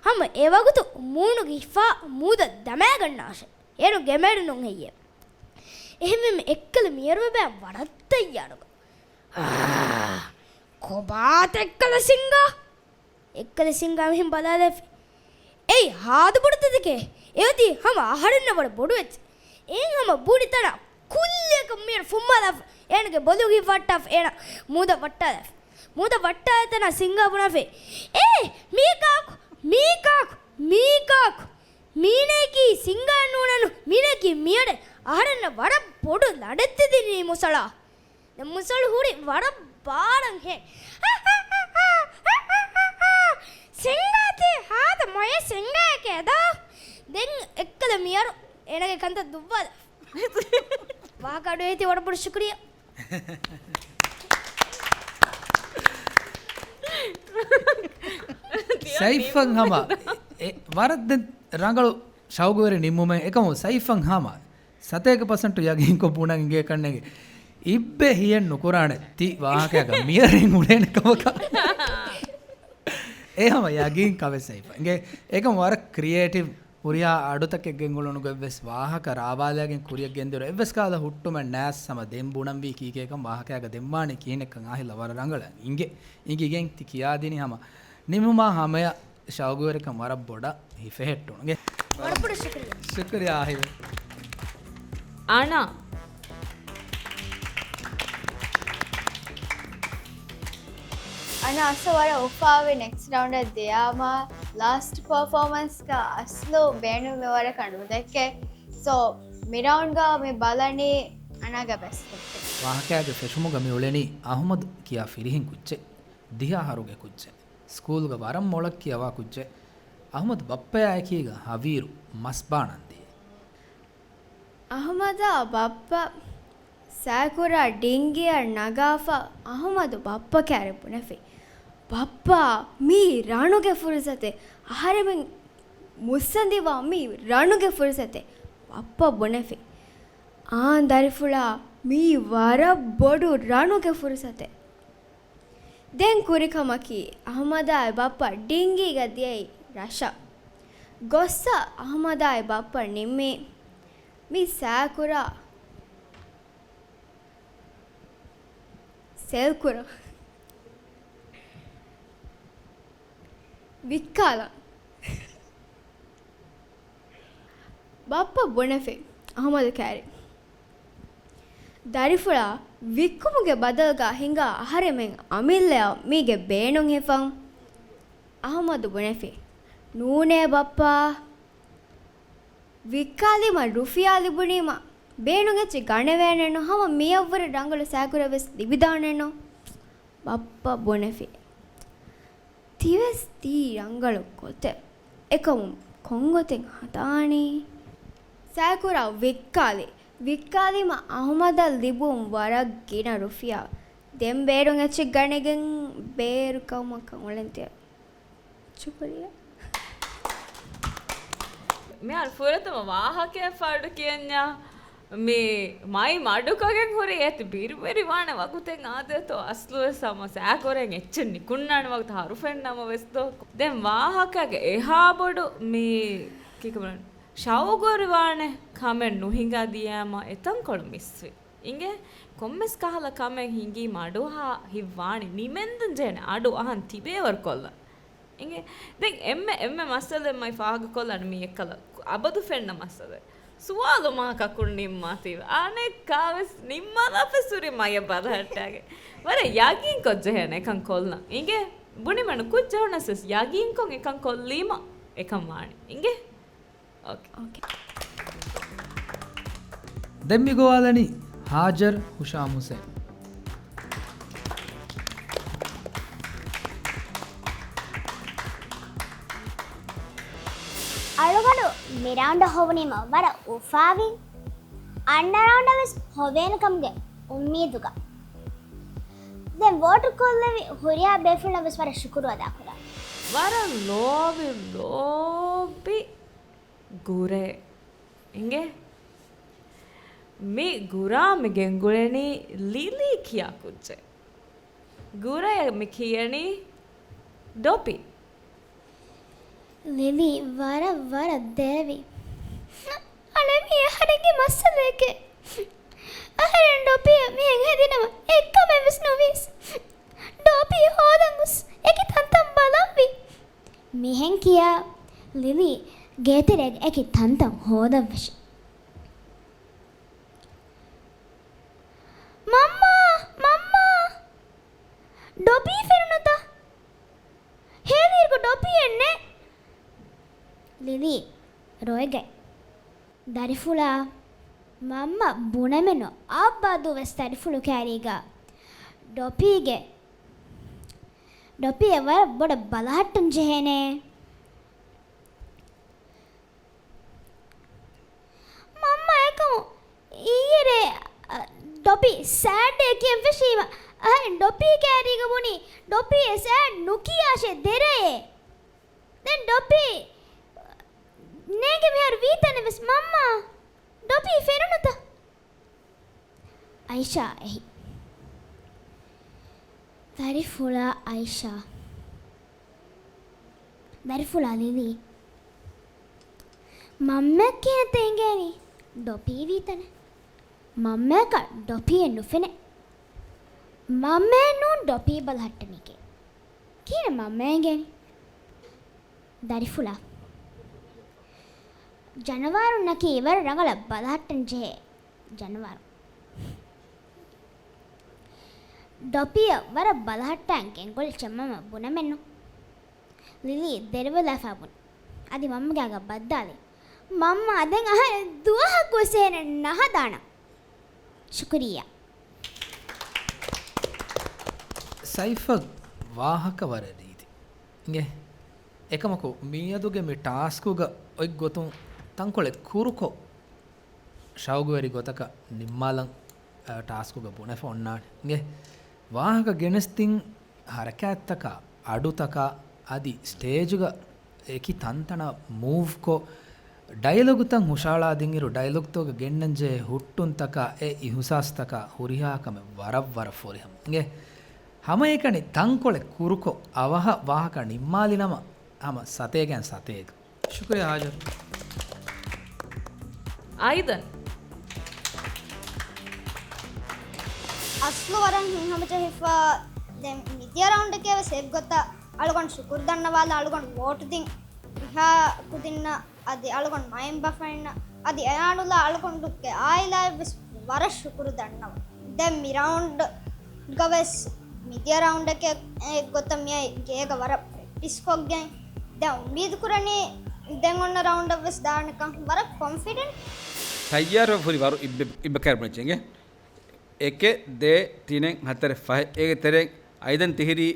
ހަމަ އެ ވަގުތު މޫނުގެ ހިފާ މޫދަ ދަމާގަންނާށެ. އޭނު ގެމެޑު ނޫން ހެއްޔޭ. އެހެންވީމަ އެއްކަލަ މިޔަރުވެ ބައި ވަރަށް ތައްޔާރުގަ. އާ، ކޮބާތަ އެއްކަލަ ސިންގާ؟ އެއްކަލަ ސިންގާ މިހެން ބަލާލާފި. އެއީ ހާދަ ބޮޑު ތަދެކޭ. އެއޮތީ ހަމަ އަހަރެންނަށް ވަރަށް ބޮޑު އެއްޗެއް. އެއިން ހަމަ ބުނި ތަނާ ކުއްލިއަކަށް މިޔަރު ފުއްމާލާފި. އޭނަގެ ބޮލުގި ވައްޓާފި. އޭނަ މޫދަށް ވައްޓާލާފި. މޫދަށް ވައްޓާލާ ތަނާ ސިންގާ ބުނާފި. އޭ! މީ ކާކު! މީ ކާކު! މީ ކާކު! މީނައަކީ ސިންގާއެއް ނޫނެއްނު. މީނައަކީ މިއަޑެއް. އަހަރެންނަށް ވަރަށް ބޮޑު ލަޑެއް ތެދިނީ މުސަޅާ. ދެން މުސަޅު ހުރި ވަރަށް ބާރަށް ހޭ. ސިންގާ ތީ ހާދަ މޮޔަ ސިންގާއެކޭ ދޯ. ދެން އެއްކަލަ މިޔަރު އޭނަގެ ކަންތައް ދުއްވާލާ. ވާހަކަ އަޑުއެހިތީ ވަރަށް ބޮޑު ޝުކުރިއްޔާ. ސައިފަށް ހަމަ އެ ވަރަށް ދެން ރަނގަޅު ޝައުގުވެރި ނިންމުމެއް. އެކަމު ސައިފަށް ހަމަ ސަތޭކަ ޕަސެންޓު ޔަގީންކޮށް ބުނަން އިނގޭ ކަންނޭނގެ. އިއްބެ ހިޔެއް ނުކުރާނެ ތި ވާހަކައަކަށް މިޔަރެއް އުޅޭނެ ކަމަކަށް. އެ ހަމަ ޔަގީން ކަމެއް ސައިފަ އިނގޭ. އެކަމް ވަރަށް ކްރިއޭޓިވް ހުރިހާ އަޑުތަކެއް ގެންގުޅުނުގަ އެއްވެސް ވާހަކަ ރާވާލައިގެން ކުރިއަށް ގެންދިއުރު އެއްވެސް ކަހަލަ ހުއްޓުމެއް ނާސް ހަމަ ދެން ބުނަންވީ ކީކޭކަން ވާހަކައިގަ ދެންވާނީ ކިހިނެއްކަން އާހިލްއަށް ވަރަށް ރަނގަޅަށް އިނގޭ. އިނގިގެން ތި ކިޔާދިނީ ހަމަ ނިމުމާ ހަމަޔަށް ޝައުގުވެރިކަން ވަރަށް ބޮޑަށް ހިފެހެއްޓުނުގެ. ވަރަށް ބޮޑަށް ޝުކުރިއްޔާ. ޝުކުރިއްޔާ އާހިލް. އަނާ. އަނާ އަސް ވަރަށް އުފާވި ނެކްސްޓް ރައުންޑަށް ދިޔާމާ ލާސްޓް ޕަރފޯމަންސްގަ އަސްލު ބޭނުން މިވަރަކަށް ނުދެއްކޭ. ސޯ، މި ރައުންޑްގަ މި ބަލަނީ އަނާގެ ބެސްޓް އެކްޓިން. ވާހަކައިގެ ފެށުމުގަ މި އުޅެނީ އަހުމަދު ކިޔާ ފިރިހެން ކުއްޖެއް. ދިހަ އަހަރުގެ ކުއްޖެއް. ސްކޫލްގަ ވަރަށް މޮޅަށް ކިޔަވާ ކުއްޖެއް. އަހުމަދު ބައްޕަޔާ އެކީގަ ހަވީރު މަސް ބާނަން ދިޔައީ. އަހުމަދާ ބައްޕަ ސައިކުރާ ޑިންގިއަށް ނަގާފަ އަހުމަދު ބައްޕަ ކާރި ބުނެފި. ބައްޕާ، މީ ރަނުގެ ފުރުސަތެއް. އަހަރެމެން މުއްސަނދިވާ މީ ރަނުގެ ފުރުސަތެއް. ބައްޕަ ބުނެފި. އާނ ދަރިފުޅާ، މީ ވަރަށް ބޮޑު ރަނުގެ ފުރުސަތެއް. ދެން ކުރިކަމަކީ، އަހުމަދާއި ބައްޕަ ޑިންގީގަ ދިޔައީ ރަށަށް. ގޮއްސަ އަހުމަދާއި ބައްޕަ ނިންމީ މި ސައިކުރާ ސެލްކުރަން ވިއްކާލަން. ބައްޕަ ބުނެފި އަހުމަދު ކާރި. ދަރިފުޅާ ވިއްކުމުގެ ބަދަލުގަ ހިނގާ އަހަރެމެން އަމިއްލަޔަށް މީގެ ބޭނުން ހިފަން. އަހުމަދު ބުނެފި، ނޫނޭ ބައްޕާ. ވިއްކާލީމަ ރުފިޔާ ލިބުނީމަ ބޭނުން އެއްޗެއް ގަނެވޭނެއްނު، ހަމަ މިއަށްވުރެ ރަނގަޅު ސައިކުރެއް ވެސް ލިބިދާނެއްނު. ބައްޕަ ބުނެފި. ތިވެސް ތީ ރަނގަޅު ގޮތެއް. އެކަމު ކޮންގޮތެއް ހަދާނީ؟ ސައިކުރާ ވިއްކާލި. ވިއްކާލީމަ އަހުމަދަށް ލިބުން ވަރަށް ގިނަ ރުފިޔާ. ދެން ބޭރުން އެއްޗެއް ގަނެގެން ބޭރު ކަމަކަށް އުޅެން ތިޔަ. ޝުކުރިއްޔާ. މިހާރު ފުރަތަމަ ވާހަކައެއް ފާޑު ކިޔަންޏާ. މި މައި މަޑުކޮށްގެން ހުރި އޭތި ބިރުވެރިވާނެ ވަގުތެއް އާދޭތޯ. އަސްލުވެސް ހަމަ ސައިކުރެން އެއްޗެއް ނިކުންނާނެ ވަގުތު ހަރުފެއް ނަމަވެސް ދޯ. ދެން ވާހަކަގެ އެހާ ބޮޑު މި ކިކަމަން ޝައުގުވެރިވާނެ ކަމެއް ނުހިނގާ ދިޔައިމަ އެތަންކޮޅު މިސްވި. އިނގޭ ކޮންމެސް ކަހަލަ ކަމެއް ހިނގީ މަޑުއަހާ ހިތްވާނެ ނިމެންދުން ޖެހޭނެ އަޑު އަހަން ތިބޭވަރު ކޮށްލަން. އިނގޭ ދެން އެންމެ، އެންމެ މައްސަލައެއް މައި ފާހަގަކޮށްލާނެ މީ އެއްކަލަ އަބަދު ފެންނަ މައްސަލައެއް. ސުވާލު މާ ކަކުން ނިންމާތީވެ. އަނެއްކާވެސް ނިންމާލާފައިސް ހުރި މަޔަށް ބަލަހައްޓާގެ. ވަރަށް ޔަގީންކޮށް ޖެހޭނެ އެކަން ކޮށްލަން. އިނގޭ ބުނިމަނު ކުއްޖަހުނަސް ވެސް ޔަގީންކޮށް އެކަން ކޮށްލީމަ އެކަން ވާނެ. އިނގޭ؟ އޯކޭ. އޯކޭ. ދެން މި ގޮވާލަނީ ހާޖަރު ހުޝާމް ހުސެން. އަޅުގަނޑު މި ރައުންޑަށް ހޮވުނީމަ ވަރަށް އުފާވީ. އަންނަ ރައުންޑަށް ވެސް ހޮވޭނެ ކަމުގެ އުއްމީދުގަ. ދެން ވޯޓު ކޮށްލެވި ހުރިހާ ބޭފުޅުންނަށް ވެސް ވަރަށް ޝުކުރު އަދާކުރާ. ވަރަށް ލޯބި، ލޯބި ގުރޭ. އިނގޭ؟ މި ގުރާ މި ގެންގުޅެނީ ލިލީ ކިޔާ ކުއްޖެއް. ގުރަޔަށް މި ކިޔަނީ ޑޮޕި. ލިލީ ވަރަށް ވަރަށް ދެރަވި. އަޅެ މީ އަހަރެންގެ މައްސަލައެކޭ. އަހަރެން ޑޮޕީއަށް މިހެން ހެދިނަމަ އެއްކަމެއް ވެސް ނުވީސް. ޑޮޕީ ހޯދަން ގޮސް އެކި ތަންތަން ބަލަންވީ. މިހެން ކިޔާ ލިލީ ގޭތެރޭގެ އެކި ތަންތަން ހޯދަން ފެށި. މަންމާ! މަންމާ! ޑޮޕީ ފެނުނުތަ؟ ހޭލިއިރުގަ ޑޮޕީއެއް ނެތް. ލިލީ ރޮއެގަތް. ދަރިފުޅާ، މަންމަ ބުނަމެއްނު އަބަދުވެސް ދަރިފުޅު ކައިރީގަ ޑޮޕީގެ، ޑޮޕީއަށް ވަރަށް ބޮޑަށް ބަލަހައްޓަން ޖެހޭނެ. މަންމަ އެކަމު އިއްޔެރޭ، އަ، ޑޮޕީ ސޭޑޭ ކިޔަން ފެށީމަ، އަހަރެން ޑޮޕީ ކައިރީގަ ބުނީ، ޑޮޕީއެއް ސޭޑް ނުކިޔާށޭ ދެރައޭ. ދެން ޑޮޕީ ނޭނގެ މިހާރު ވީތަނެއް ވެސް މަންމާ. ޑޮޕީ ފެނުނުތަ؟ އައިޝާ އެހި. ދަރިފުޅާ އައިޝާ. ދަރިފުޅާ ލިލީ. މަންމައަށް ކިހިނެއްތަ އެނގޭނީ؟ ޑޮޕީ ވީތަނެއް. މަންމައަކަށް ޑޮޕީއެއް ނުފެނޭ. މަންމައެއް ނޫން ޑޮޕީ ބަލަހައްޓަނީކީ. ކިހިނެއް މަންމައަށް އެނގޭނީ؟ ދަރިފުޅާ. ޖަނަވާރުންނަކީ ވަރަށް ރަނގަޅަށް ބަލަހައްޓަން ޖެހޭ ޖަނަވާރުން. ޑޮޕީއަށް ވަރަށް ބަލަހައްޓަން ގެންގުޅިއްޖެ މަންމަ ބުނަމެއްނު. ލިލީ ދެރަވެލާފަ ބުނި. އަދި މަންމަގެ އަގަށް ބައްދާލި. މަންމާ ދެން އަހަރެން ދުވަހަކުވެސް އޭނަ ނަހަދާނަން. ޝުކުރިއްޔާ. ސައިފަށް ވާހަކަ ވަރަށް ރީތި. އިނގޭ. އެކަމަކު މިއަދުގެ މި ޓާސްކުގަ އޮތްގޮތުން ތަންކޮޅެއް ކުރުކޮށް، ޝައުގުވެރި ގޮތަކަށް ނިންމާލަން، އަ، ޓާސްކުގަ ބުނެފަ އޮންނާނެ. އިނގޭ. ވާހަކަ ގެނެސްދިން ހަރަކާތްތަކާ، އަޑުތަކާ އަދި ސްޓޭޖުގަ އެކި ތަންތަނަށް މޫވްކޮށް، ޑައިލޮގުތައް ހުށަހަޅާދިންއިރު، ޑައިލޮގްތަކުގަ ގެންނަންޖެހޭ ހުއްޓުންތަކާ، އެ އިހުސާސްތަކާ ހުރިހާ ކަމެއް ވަރަށް ވަރަށް ފުރިހަމަ. އިނގޭ. ހަމައެކަނި ތަންކޮޅެއް ކުރުކޮށް، އަވަހަށް ވާހަކަ ނިންމާލިނަމަ، ހަމަ ސަތޭކައިން ސަތޭކަ. ޝުކުރިއްޔާ ހާޖަރު. އައިދަން. އަސްލު ވަރަށް ހިތްހަމަޖެހިފަ. ދެން މިދިޔަ ރައުންޑަކީ ވެސް އެއްގޮތަށް އަޅުގަނޑު ޝުކުރު ދަންނަވާލަން، އަޅުގަނޑު ވޯޓް ދިން އިހާ ކުދިންނަށް އަދި އަޅުގަނޑު މައިންބަފައިންނަށް އަދި އެއާނުލާ އަޅުގަނޑުގެ އާއިލާއަށް ވެސް ވަރަށް ޝުކުރު ދަންނަވަން. ދެން މި ރައުންޑްގަވެސް މިދިޔަ ރައުންޑެކޭ އެއްގޮތަށް މިއައި ގޭގަ ވަރަށް ޕްރެކްޓިސް ކޮށްގެން. ދެން އުއްމީދު ކުރަނީ ދެން އޮންނަ ރައުންޑަށްވެސް ދާނެކަން. ވަރަށް ކޮންފިޑެންޓް. ތައްޔާރު ފުރި ވަރު އިއްބެ-، އިއްބަކާރި ބުނެއްޗެނގެ. އެކެއް، ދޭއް، ތިނެއް، ހަތަރެއް، ފަހެއް. އޭގެ ތެރެއިން އައިދަން ތިހިރީ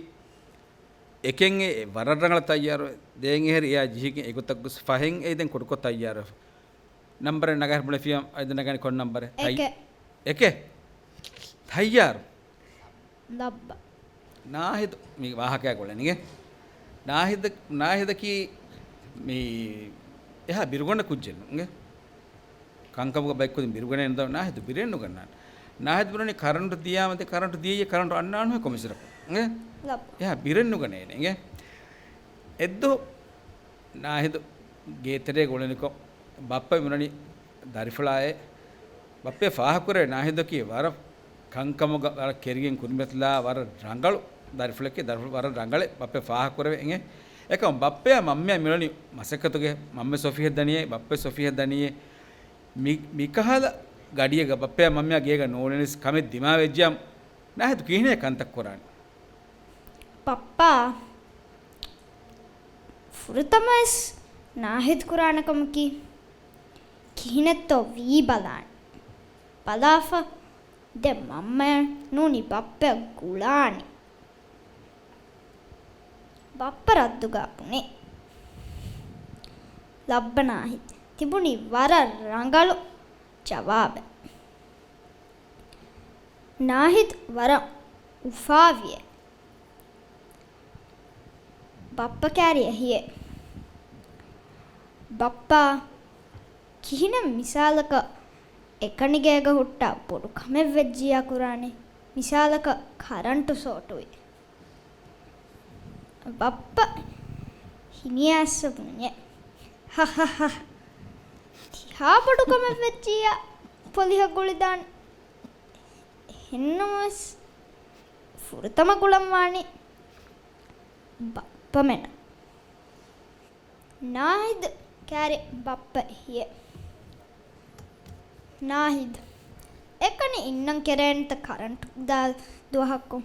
އެކެން އެ ވަރަށް ރަނގަޅަށް ތައްޔާރު. ދޭއް އެހެރި އެއާ ޖިހިގެން އެގޮތަށް ގޮސް ފަހެން އެއިދެން ކުޑަކޮށް ތައްޔާރު. ނަންބަރެއް ނަގާ ބުނެފިޔާ އައިދަން ނަގާނީ ކޮން ނަންބަރެއް؟ ތައް-، އެކެއް. އެކެއް؟ ތައްޔާރު. ލައްބަ. ނާހިދު މި ވާހަކައާ ގުޅެނީގެ. ނާހިދަ-، ނާހިދަކީ މި އެހާ ބިރުގަންނަ ކުއްޖެއް ނޫންގެ. ކަންކަމުގަ ބައެއް ކުދިން ބިރުގަނެ ނުދަން. ނާހިދު ބިރެއް ނުގަންނާނެ. ނާހިދު ބުނަނީ ކަރަންޓު ދިޔާމަ ދެ ކަރަންޓު ދިޔައީ ކަރަންޓު އަންނާނުހެ ކޮމިސަރަކު. އެ؟ ލައްބަ. އެހާ ބިރެއް ނުގަނޭނެ. އެ؟ އެއްދު ނާހިދު ގޭތެރޭގަ އުޅެނިކޮށް ބައްޕަ މިނަނީ ދަރިފުޅާއޭ. ބައްޕަ ފާހަގަކުރޭ ނާހިދަކީ ވަރަށް ކަންކަމުގަ ވަރަށް ކެރިގެން ކުރިމަތިލާ ވަރަށް ރަނގަޅު ދަރިފުޅެކޭ. ދަރިފުޅު ވަރަށް ރަނގަޅޭ. ބައްޕަ ފާހަގަކުރެވޭ އެނގޭ. އެކަމަ ބައްޕަޔާ މަންމަޔާ މިނަނީ މަސައްކަތުގެ. މަންމަ ސޮފީހަށް ދަނީއޭ، ބައްޕަ ސޮފީހަށް ދަނީއޭ. މި-، މިކަހަލަ ގަޑިއެއްގަ ބައްޕަޔާ މަންމަޔާ ގޭގަ ނޫޅެނިސް ކަމެއް ދިމާވެއްޖިއްޔާ ނާހިދު ކިހިނެއް ކަންތައް ކުރާނީ؟ ބައްޕާ ފުރަތަމަވެސް ނާހިދު ކުރާނެ ކަމަކީ ކިހިނެއްތޯ ވީ ބަލާނެ. ބަލާފަ ދެން މަންމަޔަށް ނޫނީ ބައްޕަޔަށް ގުޅާނީ. ބައްޕަ ރައްދުގަ ބުނި. ލައްބަ ނާހިދު ތިބުނީ ވަރަށް ރަނގަޅު ޖަވާބެއް. ނާހިދު ވަރަށް އުފާވިއޭ. ބައްޕަ ކާރި އެހިއޭ. ބައްޕާ ކިހިނެއް މިސާލަކަށް އެކަނިގޭގަ ހުއްޓާ ބޮޑު ކަމެއް ވެއްޖިއްޔާ ކުރާނެ؟ މިސާލަކަށް ކަރަންޓު ސޯޓުވި. ބައްޕަ ހިނިއައިސް ބުންޏެ. ހަހަހަ. ތިހާ ބޮޑު ކަމެއް ވެއްޖިއްޔާ ޕޮލިހަށް ގުޅިދާނެ. އެހެންނަމަވެސް ފުރަތަމަ ގުޅަންވާނީ ބައްޕަ މެނަ. ނާހިދު ކާރި ބައްޕަ އެހިއޭ. ނާހިދު، އެކަނި އިންނަން ކެރޭނެތަ ކަރަންޓު ދާ ދުވަހަކު؟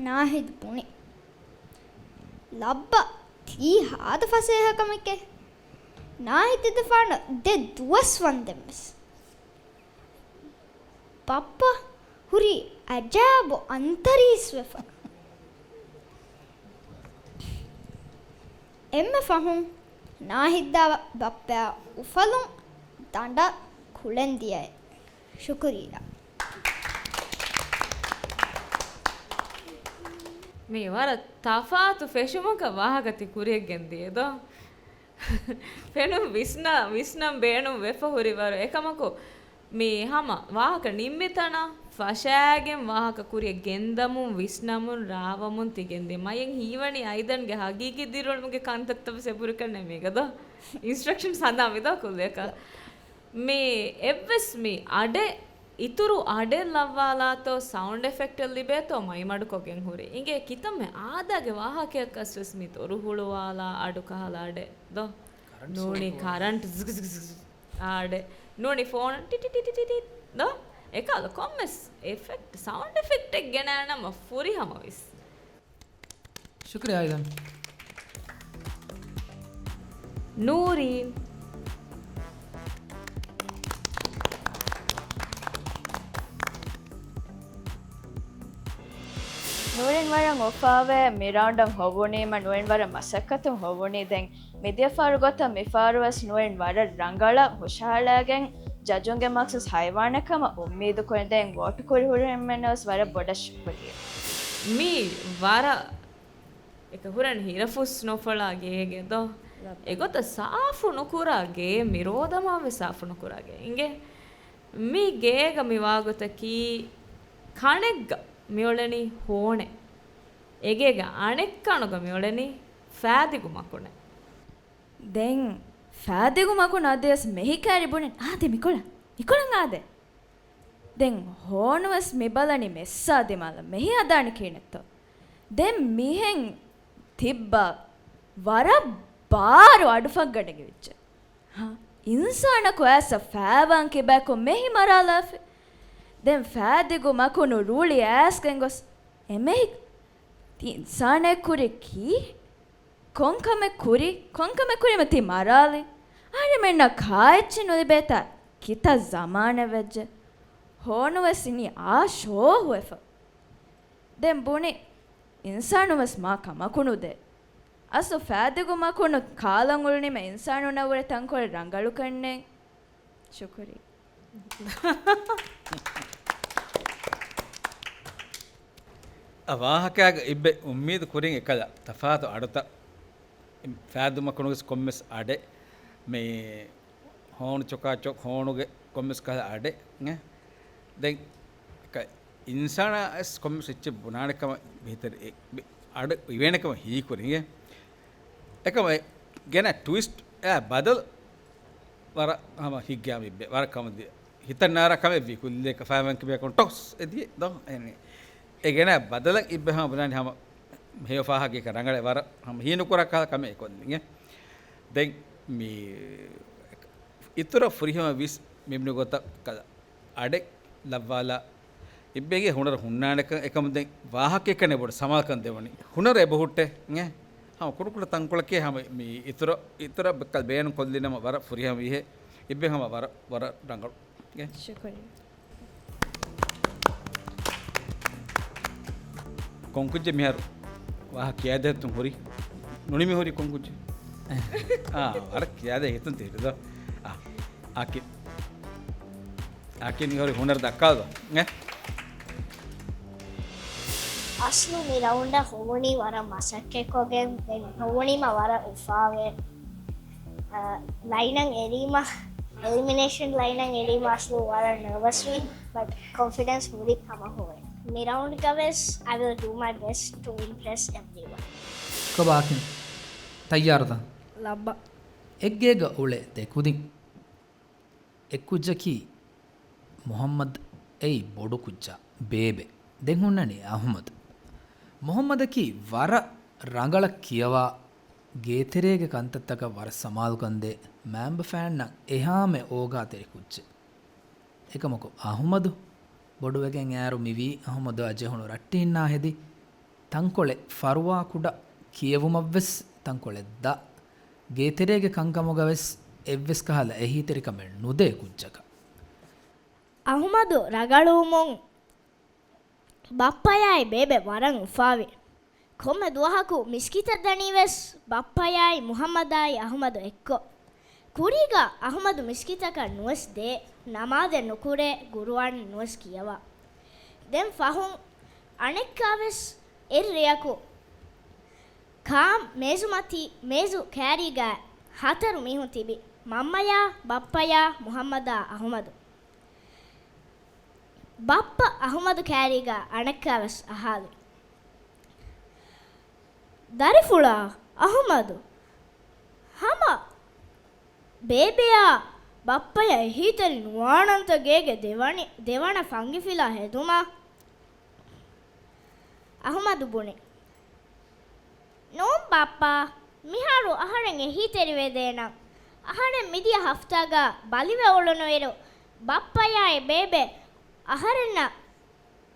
ނާހިދު ބުނި. ލައްބަ، ތީ ހާދަ ފަސޭހަ ކަމެކޭ. ނާހިދު ދެފާނަށް ދެ ދުވަސް ވަންދެން ވެސް. ބައްޕަ ހުރީ އަޖައިބު އަންތަރީސްވެފަ. އެންމެ ފަހުން ނާހިއްދާ ބައްޕަޔާ އުފަލުން ދަނޑަށް ކުޅެން ދިޔައެ. ޝުކުރިއްޔާ. މީ ވަރަށް ތަފާތު ފެށުމަކަށް ވާހަކަ ތި ކުރިއަށް ގެންދިޔަ ދޯ؟ ފެނުން ވިސްނާ، ވިސްނަން ބޭނުން ވެފަ ހުރި ވަރު. އެކަމަކު، މި ހަމަ ވާހަކަ ނިންމި ތަނަށް ފަށާގެން ވާހަކަ ކުރިއަށް ގެންދަމުން، ވިސްނަމުން، ރާވަމުން ތި ގެންދިޔަ. މަޔަން ހީވަނީ އައިދަންގެ ހަގީގީ ދިރިއުޅުމުގެ ކަންތައްތައް ވެސް އެބުރިކަން ނޭނގޭ ދޯ؟ އިންސްޓްރަކްޝަންސް ހަނދާން ވިދޯ ކުއްލިއަކަށް. މި އެއްވެސް މި އަޑެއް، އިތުރު އަޑެއް ލައްވާލާތޯ، ސައުންޑް އެފެކްޓެއް ލިބޭތޯ، މައިމަޑުކޮށްގެން ހުރި. އިނގޭ ކިތަންމެ އާދައިގެ ވާހަކަޔަކަސް ވެސް މި ދޮރު ހުޅުވާލާ އަޑު ކަހަލަ އަޑެއް ދޯ؟ ކަރަންޓް ނޫނީ ސޯޓު ކަރަންޓް ޒިގް ޒިގް ޒިގް ޒިގް އާ އަޑެއް. ނޫނީ ފޯނު ޓިޓި ޓިޓި ޓިޓި ދޯ؟ އެކަހަލަ ކޮންމެސް އެފެކްޓް، ސައުންޑް އެފެކްޓެއް ގެނައިނަމަ ފުރިހަމަ ވެސް. ޝުކުރިއްޔާ އައިދަން. ނޫރީން. ނޫރީން ވަރަށް އުފާވޭ. މި ރައުންޑަށް ހޮވުނީމަ ނޫރީން ވަރަށް މަސައްކަތުން ހޮވުނީ. ދެން މިދިޔަފާރު ގޮތަށް މިފާރުވެސް ނޫރީން ވަރަށް ރަނގަޅަށް ހުށަހަޅައިގެން ޖަޖުންގެ މާކްސް ހައިވާނެ ކަމަށް އުއްމީދު ކުރިން. ދެން ވޯޓު ކުރި ހުރިހެންމެންނަށް ވެސް ވަރަށް ބޮޑަށް ޝުކުރިއްޔާ. މީ ވަރަށް އެކަ ހުރެން ހިރަފުސް ނުފޮޅާ ގޭގެ ދޯ؟ އެގޮތަށް ސާފު ނުކުރާ ގޭ، މި ރޯދަމާ ވެސް ސާފު ނުކުރާ ގޭ. އިނގޭ މި ގޭގަ މި ވާގޮތަކީ ކަނެއްގަ މިއުޅެނީ ހޯނެއް. އެގޭގެ އަނެއްކަނުގަ މިއުޅެނީ ފައިދިގު މަކުނެއް. ދެން ފައިދިގު މަކުން އަދިވެސް މެހި ކާރި ބުނިން އާދެ މިކޮޅަށް، މިކޮޅަށް އާދެ. ދެން ހޯނުވެސް މިބަލަނީ މެއްސާ ދިމާލަށް މެހި ހަދާނީ ކިހިނެއްތޯ. ދެން މިހެން ތިއްބާ ވަރަށް ބާރު އަޑު ފައްގަނޑެއް ވެއްޖެ. ހާ، އިންސާނަކު އައިސް ފާވާން ކިބައިކޮށް މެހި މަރާލާފި. ދެން ފާދިގު މަކުނު ރޫޅި އައިސްގެން ގޮސް އެމެހި ތި އިންސާނައެއް ކުރި ކީ؟ ކޮންކަމެއް ކުރި؟ ކޮންކަމެއް ކުރީމަ ތި މަރާލި؟ އަހަރެމެންނަށް ކާއެއްޗެއް ނުލިބޭތާ ކިތައް ޒަމާނެއް ވެއްޖެ؟ ހޯނުވެސް އިނީ އާ ޝޯ ހުވެފަ. ދެން ބުނި، އިންސާނުން ވެސް މާ ކަމަކު ނުދޭ. އަސްލު ފާދިގު މަކުނު ކާލަން އުޅުނީމަ އިންސާނުންނަށް ވުރެ ތަންކޮޅެއް ރަނގަޅުކަންނޭނގެ. ޝުކުރިއްޔާ. އަ، ވާހަކައިގަ އިއްބެ އުއްމީދު ކުރިން އެކަލަ ތަފާތު އަޑުތައް ފާދިގު މަކުނުގެ ކޮންމެސް އަޑެއް މި ހޯނު ޗޮކާ ޗޮކް ހޯނުގެ ކޮންމެސް ކަހަލަ އަޑެއް އެ. ދެން އެކަ އިންސާނާ އެސް ކޮންމެސް އެއްޗެއް ބުނާނެ ކަމަށް މިހިތަރ އެ، އަޑު އިވޭނެ ކަމަށް ހީކުރި އެ. އެކަމަ ގެނަ ޓުވިސްޓް އެ ބަދަލު ވަރަށް ހަމަ ހިތްގައިމު އިއްބެ ވަރަށް ކަމަށް ދިޔަ. ހިތަށް ނާރާ ކަމެއްވީ ކުއްލިއަކަށް ފައިވަން ކިބައިކޮން ޓޮސް އެ ދިޔަ ދޯ އެ. އެ ގެނަ ބަދަލަށް އިއްބެ ހަމަ ބުނާނެ ހަމަ ހެޔޮ ފާހަގައަކަށް ރަނގަޅަށް ވަރަށް ހަމަ ހީނުކުރާ ކަހަލަ ކަމެއް އެކޮށްލިނގެ. ދެން މި އިތުރަށް ފުރިހަމަ ވިސް މި ބުނި ގޮތަށް ކަލަ އަޑެއް ލައްވާލާ އިއްބެގެ ހުނަރު ހުންނާނެކަން އެކަމު ދެން ވާހަކައެއްކަން އެބޮޑު ސަމާލުކަން ދެވުނީ. ހުނަރު އެބަހުއްޓޭ އެ. ހަމަ ކުޑަކުޑަ ތަންކޮޅަކޭ ހަމަ މި އިތުރަށް، އިތުރަށް ބައްކަލް ބޭނުން ކޮށްލިނަމަ ވަރަށް ފުރިހަމަ ވީހޭ. އިއްބެ ހަމަ ވަރަށް، ވަރަށް ރަނގަޅު. ޝުކުރިއްޔާ. ކޮންކުއްޖެއް މިހާރު ވާހަކަ ކިޔާދޭތުން ހުރި؟ ނުނިމި ހުރި ކޮންކުއްޖެއް؟ އާ، ވަރަށް ކިޔާދޭ ހިތުން ތިހިރި ދޯ. އާ، އާކި. އާކި މިހުރި ހުނަރު ދައްކާލަ. އެ؟ އަސްލު މި ރައުންޑަށް ހޮވުނީ ވަރަށް މަސައްކަތްކޮށްގެން ދެން ހޮވުނީމަ ވަރަށް އުފާވެ. އަ، ލައިނަށް އެރީމަ، އެލިމިނޭޝަން ލައިނަށް އެރީމަ އަސްލު ވަރަށް ނަރވަސްވި، ބަޓް ކޮންފިޑެންސް ހުރި ހަމަ ހޮވޭ. މި ރައުންޑްގަވެސް I will do my best to impress everyone. ކޮބާކިން ތައްޔާރުތަ؟ ލައްބަ. އެއްގޭގަ އުޅޭ ދެ ކުދިން. އެއްކުއްޖަކީ މުހައްމަދު އެއީ ބޮޑު ކުއްޖާ، ބޭބެ. ދެން ހުންނަނީ އަހުމަދު. މުހައްމަދަކީ ވަރަށް ރަނގަޅަށް ކިޔަވާ، ގޭތެރޭގެ ކަންތައްތަކަށް ވަރަށް ސަމާލުކަންދޭ، މާބަފައިންނަށް އެހާމެ އޯގާތެރި ކުއްޖެއް. އެކަމަކު އަހުމަދު ބޮޑުވެގެން އައިއިރު މިވީ އަހުމަދުއާ ޖެހުނު ރައްޓެހިންނާ ހެދި، ތަންކޮޅެއް ފަރުވާކުޑަ ކިޔެވުމަށްވެސް ތަންކޮޅެއް ދަ. ގޭތެރޭގެ ކަންކަމުގަވެސް އެއްވެސް ކަހަލަ އެހީތެރިކަމެއް ނުދޭ ކުއްޖަކަށް. އަހުމަދު ރަނގަޅުވުމުން ބައްޕަޔާއި ބޭބެ ވަރަށް އުފާވި. ކޮންމެ ދުވަހަކު މިސްކިތަށް ދަނީވެސް ބައްޕަޔާއި މުހައްމަދާއި އަހުމަދު އެއްކޮށް. ކުރީގަ އަހުމަދު މިސްކިތަކަށް ނުވެސް ދޭ، ނަމާދެއް ނުކުރޭ، ގުރުއާން ނުވެސް ކިޔަވާ. ދެން ފަހުން އަނެއްކާވެސް އެއްރެއަކު ކާ މޭޒުމަތީ މޭޒު ކައިރީގަ ހަތަރު މީހުން ތިބި، މަންމަޔާ، ބައްޕަޔާ، މުހައްމަދާ، އަހުމަދު. ބައްޕަ އަހުމަދު ކައިރީގަ އަނެއްކާވެސް އަހާލި. ދަރިފުޅާ އަހުމަދު، ހަމަ ބޭބެއާ ބައްޕަޔާ އެހީތެރި ނުވާނަންތަ ގޭގެ ދެވަނި، ދެވަނަ ފަންގިފިލާ ހެދުމަށް؟ އަހުމަދު ބުނި. ނޫން ބައްޕާ، މިހާރު އަހަރެން އެހީތެރިވެދޭނަން. އަހަރެން މިދިޔަ ހަފްތާގަ ބަލިވެ އުޅުނުއިރު، ބައްޕަޔާއި ބޭބެ އަހަރެންނަށް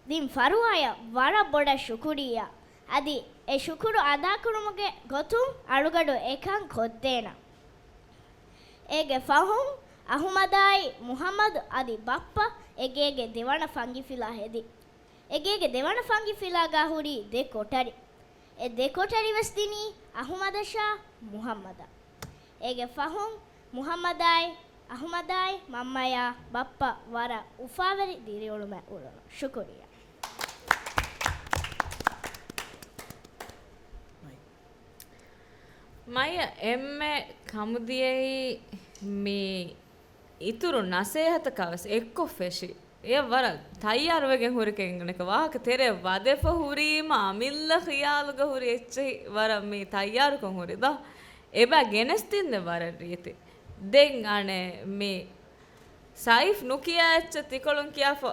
ދިން ފަރުވާޔަށް ވަރަށް ބޮޑަށް ޝުކުރިއްޔާ. އަދި އެ ޝުކުރު އަދާކުރުމުގެ ގޮތުން އަޅުގަޑު އެކަން ކޮށްދޭނަން. އޭގެ ފަހުން އަހުމަދާއި މުހައްމަދު އަދި ބައްޕަ އެ ގޭގެ ދެވަނަ ފަންގިފިލާ ހެދި. އެ ގޭގެ ދެވަނަ ފަންގިފިލާގަ ހުރީ ދެ ކޮޓަރި. އެ ދެ ކޮޓަރިވެސް ދިނީ އަހުމަދަށާ މުހައްމަދަށް. އޭގެ ފަހުން މުހައްމަދާއި، އަހުމަދާއި، މަންމަޔާ، ބައްޕަ ވަރަށް އުފާވެރި ދިރިއުޅުމެއް އުޅުނު. ޝުކުރިއްޔާ. މައި އެންމެ ކަމުދިޔައީ މި އިތުރު ނަސޭހަތަކާވެސް އެއްކޮށް ފެށި. އެ ވަރަށް ތައްޔާރުވެގެން ހުރި ކެނގުނެކަ ވާހަކަ ތެރެއަށް ވަދެފަ ހުރީމަ އަމިއްލަ ޚިޔާލުގަ ހުރި އެއްޗެހި ވަރަށް މި ތައްޔާރުކޮށް ހުރި ދޯ. އެބަ ގެނެސްދިންނެ ވަރަށް ރީތި. ދެން އަނެއް މި ސައިފް ނުކިޔާ އެއްޗެއް ތިކޮޅުން ކިޔާފަ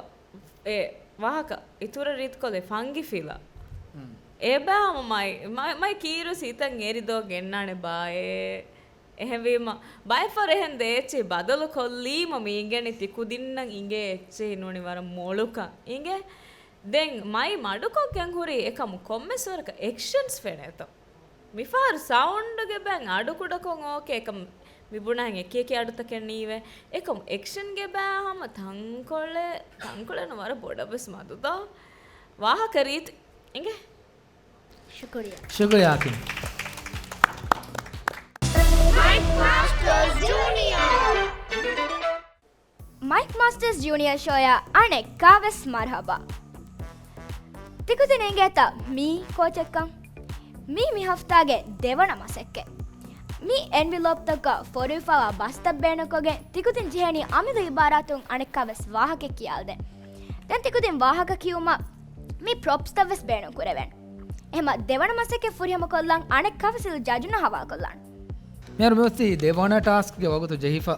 އެ ވާހަކަ އިތުރަށް ރީތިކޮށްލެ ފަންގިފިލާ. އެބަ މައި، މައި، މައި ކީރު ސީތަން އެރި ދޯ ގެންނާނެ ބާއޭ. އެހެންވީމަ، ބައެއްފަހަރު އެހެން ދޭ އެއްޗެހި ބަދަލު ކޮށްލީމަ މި އިނގެނީ ތި ކުދިންނަށް އިނގޭ އެއްޗެހި ނޫނީ ވަރަށް މޮޅުކަން އިނގޭ. ދެން މައި މަޑުކޮށްގެން ހުރީ އެކަމު ކޮންމެސް ވަރަކަށް އެކްޝަންސް ފެނޭތޯ. މިފަހަރު ސައުންޑްގެ ބައިން އަޑު ކުޑަކޮށް އޯކޭ އެކަމު މި ބުނާ އެކި އެކި އަޑުތަކެއް ނީވޭ. އެކަމު އެކްޝަންގެ ބައި ހަމަ ތަންކޮޅެއް، ތަންކޮޅެއް ނު ވަރަށް ބޮޑަށް ވެސް މަދުދޯ. ވާހަކަ ރީތި އިނގޭ. ޝުކުރިއްޔާ. ޝުކުރިއްޔާ ހަކީމް. މައިކް މާސްޓަރސް ޖޫނިއާ ޝޯޔާ އަނެއްކާވެސް މަރުހަބާ. ތިކުދިން އިނގޭތަ މީ ކޯޗެއްކަން؟ މީ މި ހަފްތާގެ ދެވަނަ މަސައްކަތް. މި އެންވިލޯޕްތަކަށް ފޮރުވިފައިވާ ބަސްތައް ބޭނުންކޮށްގެން ތިކުދިން ޖެހޭނީ އަމިއްލަ އިބާރާތުން އަނެއްކާވެސް ވާހަކަ ކިޔާލަދޭން. ދެން ތިކުދިން ވާހަކަ ކިޔުމަށް މި ޕްރޮޕްސްތައް ވެސް ބޭނުން ކުރެވޭނެ. އެހެމަ ދެވަނަ މަސައްކަތް ފުރިހަމަ ކޮށްލަން އަނެއްކާވެސް ޖަޖުންނަށް ހަވާލުކޮށްލާން. މިހާރު މިއޮތީ ދެވަނަ ޓާސްކްގެ ވަގުތު ޖެހިފަ.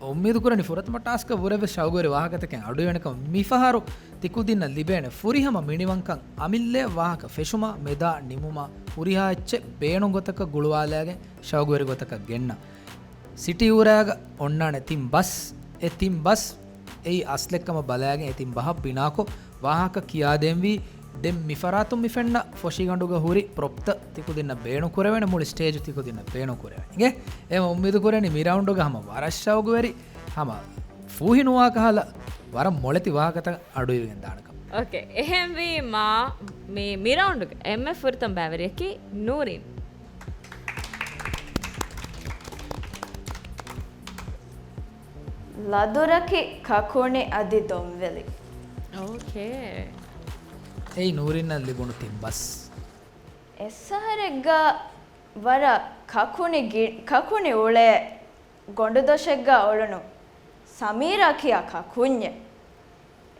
އުއްމީދު ކުރަނީ ފުރަތަމަ ޓާސްކަށް ވުރެ ވެސް ޝައުގުވެރި ވާހަކަތަކެއް އަޑުއިވޭނެކަމަށް. މިފަހަރު ތިކުދިންނަށް ލިބޭނެ ފުރިހަމަ މިނިވަންކަން އަމިއްލައަށް ވާހަކަ ފެށުމާ މެދާ ނިމުމާ ހުރިހާ އެއްޗެއް ބޭނުން ގޮތަކަށް ގުޅުވާލައިގެން ޝައުގުވެރި ގޮތަކަށް ގެންނަން. ސިޓީ އުރައިގަ އޮންނާނެ ތިން ބަސް. އެ ތިން ބަސް އެއީ އަސްލެއްކަމަށް ބަލައިގެން އެ ތިން ބަހަށް ބިނާކޮށް ވާހަކަ ކިޔާދޭންވީ. ދެން މި ފަރާތުން މި ފެންނަ ފޮށިގަނޑުގަ ހުރި ޕްރޮޕްތައް ތިކުދިންނަށް ބޭނުން ކުރެވޭނެ، މުޅި ސްޓޭޖު ތިކުދިންނަށް ބޭނުން ކުރެވޭނެ. އިނގޭ؟ އެ އުއްމީދު ކުރަނީ މި ރައުންޑުގަ ހަމަ ވަރަށް ޝައުގުވެރި، ހަމަ ފޫހި ނުވާ ކަހަލަ، ވަރަށް މޮޅެތި ވާހަކަތައް އަޑުއިވިގެން ދާނެކަމަށް. އޯކޭ. އެހެންވީމާ، މި، މި ރައުންޑުގެ އެންމެ ފުރަތަމަ ބައިވެރިޔަކީ ނޫރީން. ލަދުރަކި ކަކުނި އަދި ދޮންވެލި. އޯކޭ. އެއީ ނޫރީންނަށް ލިބުނު ތިން ބަސް. އެއްސަހަރެއްގަ ވަރަށް ކަކުނި ގި-، ކަކުނި އުޅޭ ގޮނޑުދޮށެއްގަ އުޅުނު ސަމީރާ ކިޔާ ކަކުންޏެއް.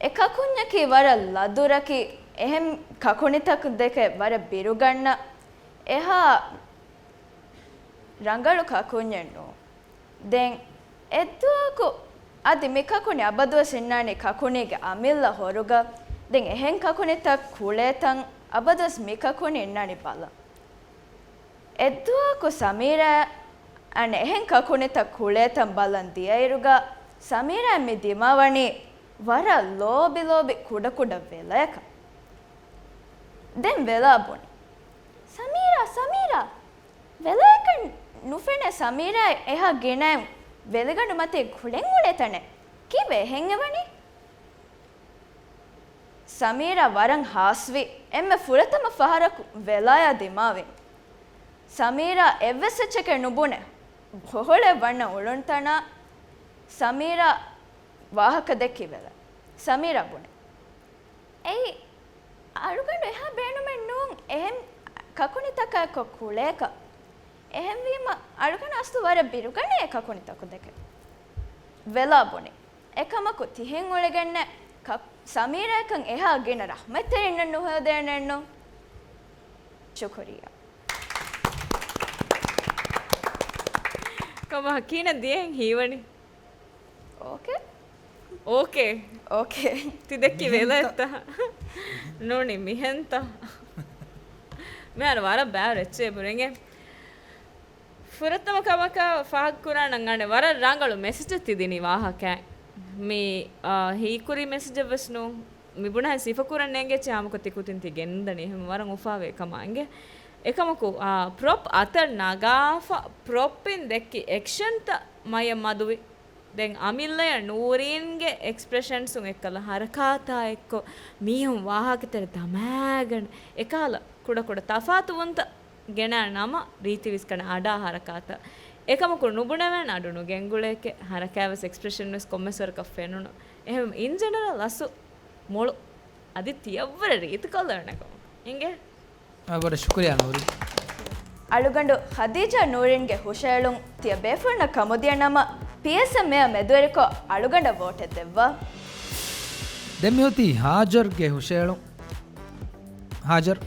އެ ކަކުންޏަކީ ވަރަށް ލަދުރަކި، އެހެން ކަކުނިތަކު ދެކެ ވަރަށް ބިރުގަންނަ އެހާ ރަނގަޅު ކަކުންޏެއް ނޫން. ދެން އެއްދުވަހަކު އަދި މި ކަކުނި އަބަދުވެސް އިންނާނީ ކަކުނީގެ އަމިއްލަ ހޮރުގަ. ދެން އެހެން ކަކުނިތައް ކުޅޭތަން އަބަދުވެސް މި ކަކުނި އިންނާނީ ބަލަން. އެއްދުވަހަކު ސަމީރާ އަންނަ އެހެން ކަކުނިތައް ކުޅޭތަން ބަލަން ދިޔައިރުގަ ސަމީރާ މި ދިމާވަނީ ވަރަށް ލޯބި ލޯބި ކުޑަ ކުޑަ ވެލަޔަކަށް. ދެން ވެލާ ބުނި، "ސަމީރާ، ސަމީރާ!" ވެލަޔަކަށް ނުފެނޭ ސަމީރާ އެހާ ގިނައިން ވެލިގަނޑު މަތީ ގުޅެން އުޅޭ ތަނެއް. ކީއްވެ އެހެން އެވަނީ؟ ސަމީރާ ވަރަށް ހާސްވި އެންމެ ފުރަތަމަ ފަހަރަކު ވެލާޔާ ދިމާވިން. ސަމީރާ އެއްވެސް އެއްޗެކޭ ނުބުނެ، ހޮހޮޅެއް ވަންނަ އުޅުންތަނާ ސަމީރާ ވާހަކަ ދެއްކި ވެލަ. ސަމީރާ ބުނެ، އެއީ އަޅުގަނޑު އެހާ ބޭނުމެއް ނޫން އެހެން ކަކުނިތަކާއެކު ކުޅޭކަށް. އެހެންވީމަ އަޅުގަނޑު އަސްލު ވަރަށް ބިރުގަނޭ އެ ކަކުނިތަކު ދެކެ. ވެލާ ބުނި، އެކަމަކު ތިހެން އުޅެގެންނެއް ކަ-، ސަމީރާއަކަށް އެހާ ގިނަ ރަޙްމަތްތެރިންނެއް ނުހޯދޭނެއްނު. ޝުކުރިއްޔާ. ކޮބާ ކިހިނެއް ދިޔައިން ހީވަނީ؟ އޯކޭ. އޯކޭ. އޯކޭ. ތި ދެއްކި މިހެންތަ؟ ވެލައެއްތަ؟ ނޫނީ މިހެންތަ؟ މިހާރު ވަރަށް ބައިވަރު އެއްޗެއް ބުނެގެން. ފުރަތަމަ ކަމަކަށް ފާހަގަކުރާނަން އަނެއް ވަރަށް ރަނގަޅު މެސެޖެއް ތި ދިނީ ވާހަކައިން. މި، އާ، ހީކުރީ މެސެޖެއް ވެސް ނޫން. މި ބުނާ ސިފަކުރަން ނޭނގޭ ޗާމަކޮށް ތިކުދިން ތި ގެންދަނީ އެހެން ވަރަށް އުފާވޭ ކަމާ އިނގޭ. އެކަމަކު، އާ، ޕްރޮޕް އަތަށް ނަގާފަ ޕްރޮޕްއިން ދެއްކި އެކްޝަންތައް މަޔަށް މަދުވި. ދެން އަމިއްލަޔަށް ނޫރީންގެ އެކްސްޕްރެޝަންސުން އެއްކަލަ ހަރަކާތާ އެއްކޮށް މީހުން ވާހަކަތެރެ ދަމާގަން އެކަހަލަ ކުޑަކުޑަ ތަފާތުވުންތައް ގެނައި ނަމަ ރީތިވިސްކަން އަޑާ ހަރަކާތައް. އެކަމަކު ނުބުނެވޭނެ އަޑު ނުގެންގުޅޭކެ ހަރަކާތްވެސް އެކްސްޕްރެޝަންވެސް ކޮންމެސް ވަރަކަށް ފެނުނު. އެހެން އިން ޖެނެރަލް އަސްލު މޮޅު އަދި ތިޔަށްވުރެ ރީތިކޮށްލެވޭނެ ކަމަށް އިނގޭ. އަ، ވަރަށް ޝުކުރިއްޔާ ނޫރީން. އަޅުގަނޑު ޚަދީޖާ ނޫރީންގެ ހުށައެޅުން ތިޔަ ބޭފުޅުންނަށް ކަމުދިޔަ ނަމަ، ޕީއެސްއެމްއޭއަށް މެދުވެރިކޮށް އަޅުގަނޑަށް ވޯޓެއް ދެއްވާ. ދެން މިއޮތީ ހާޖަރްގެ ހުށައެޅުން. ހާޖަރް.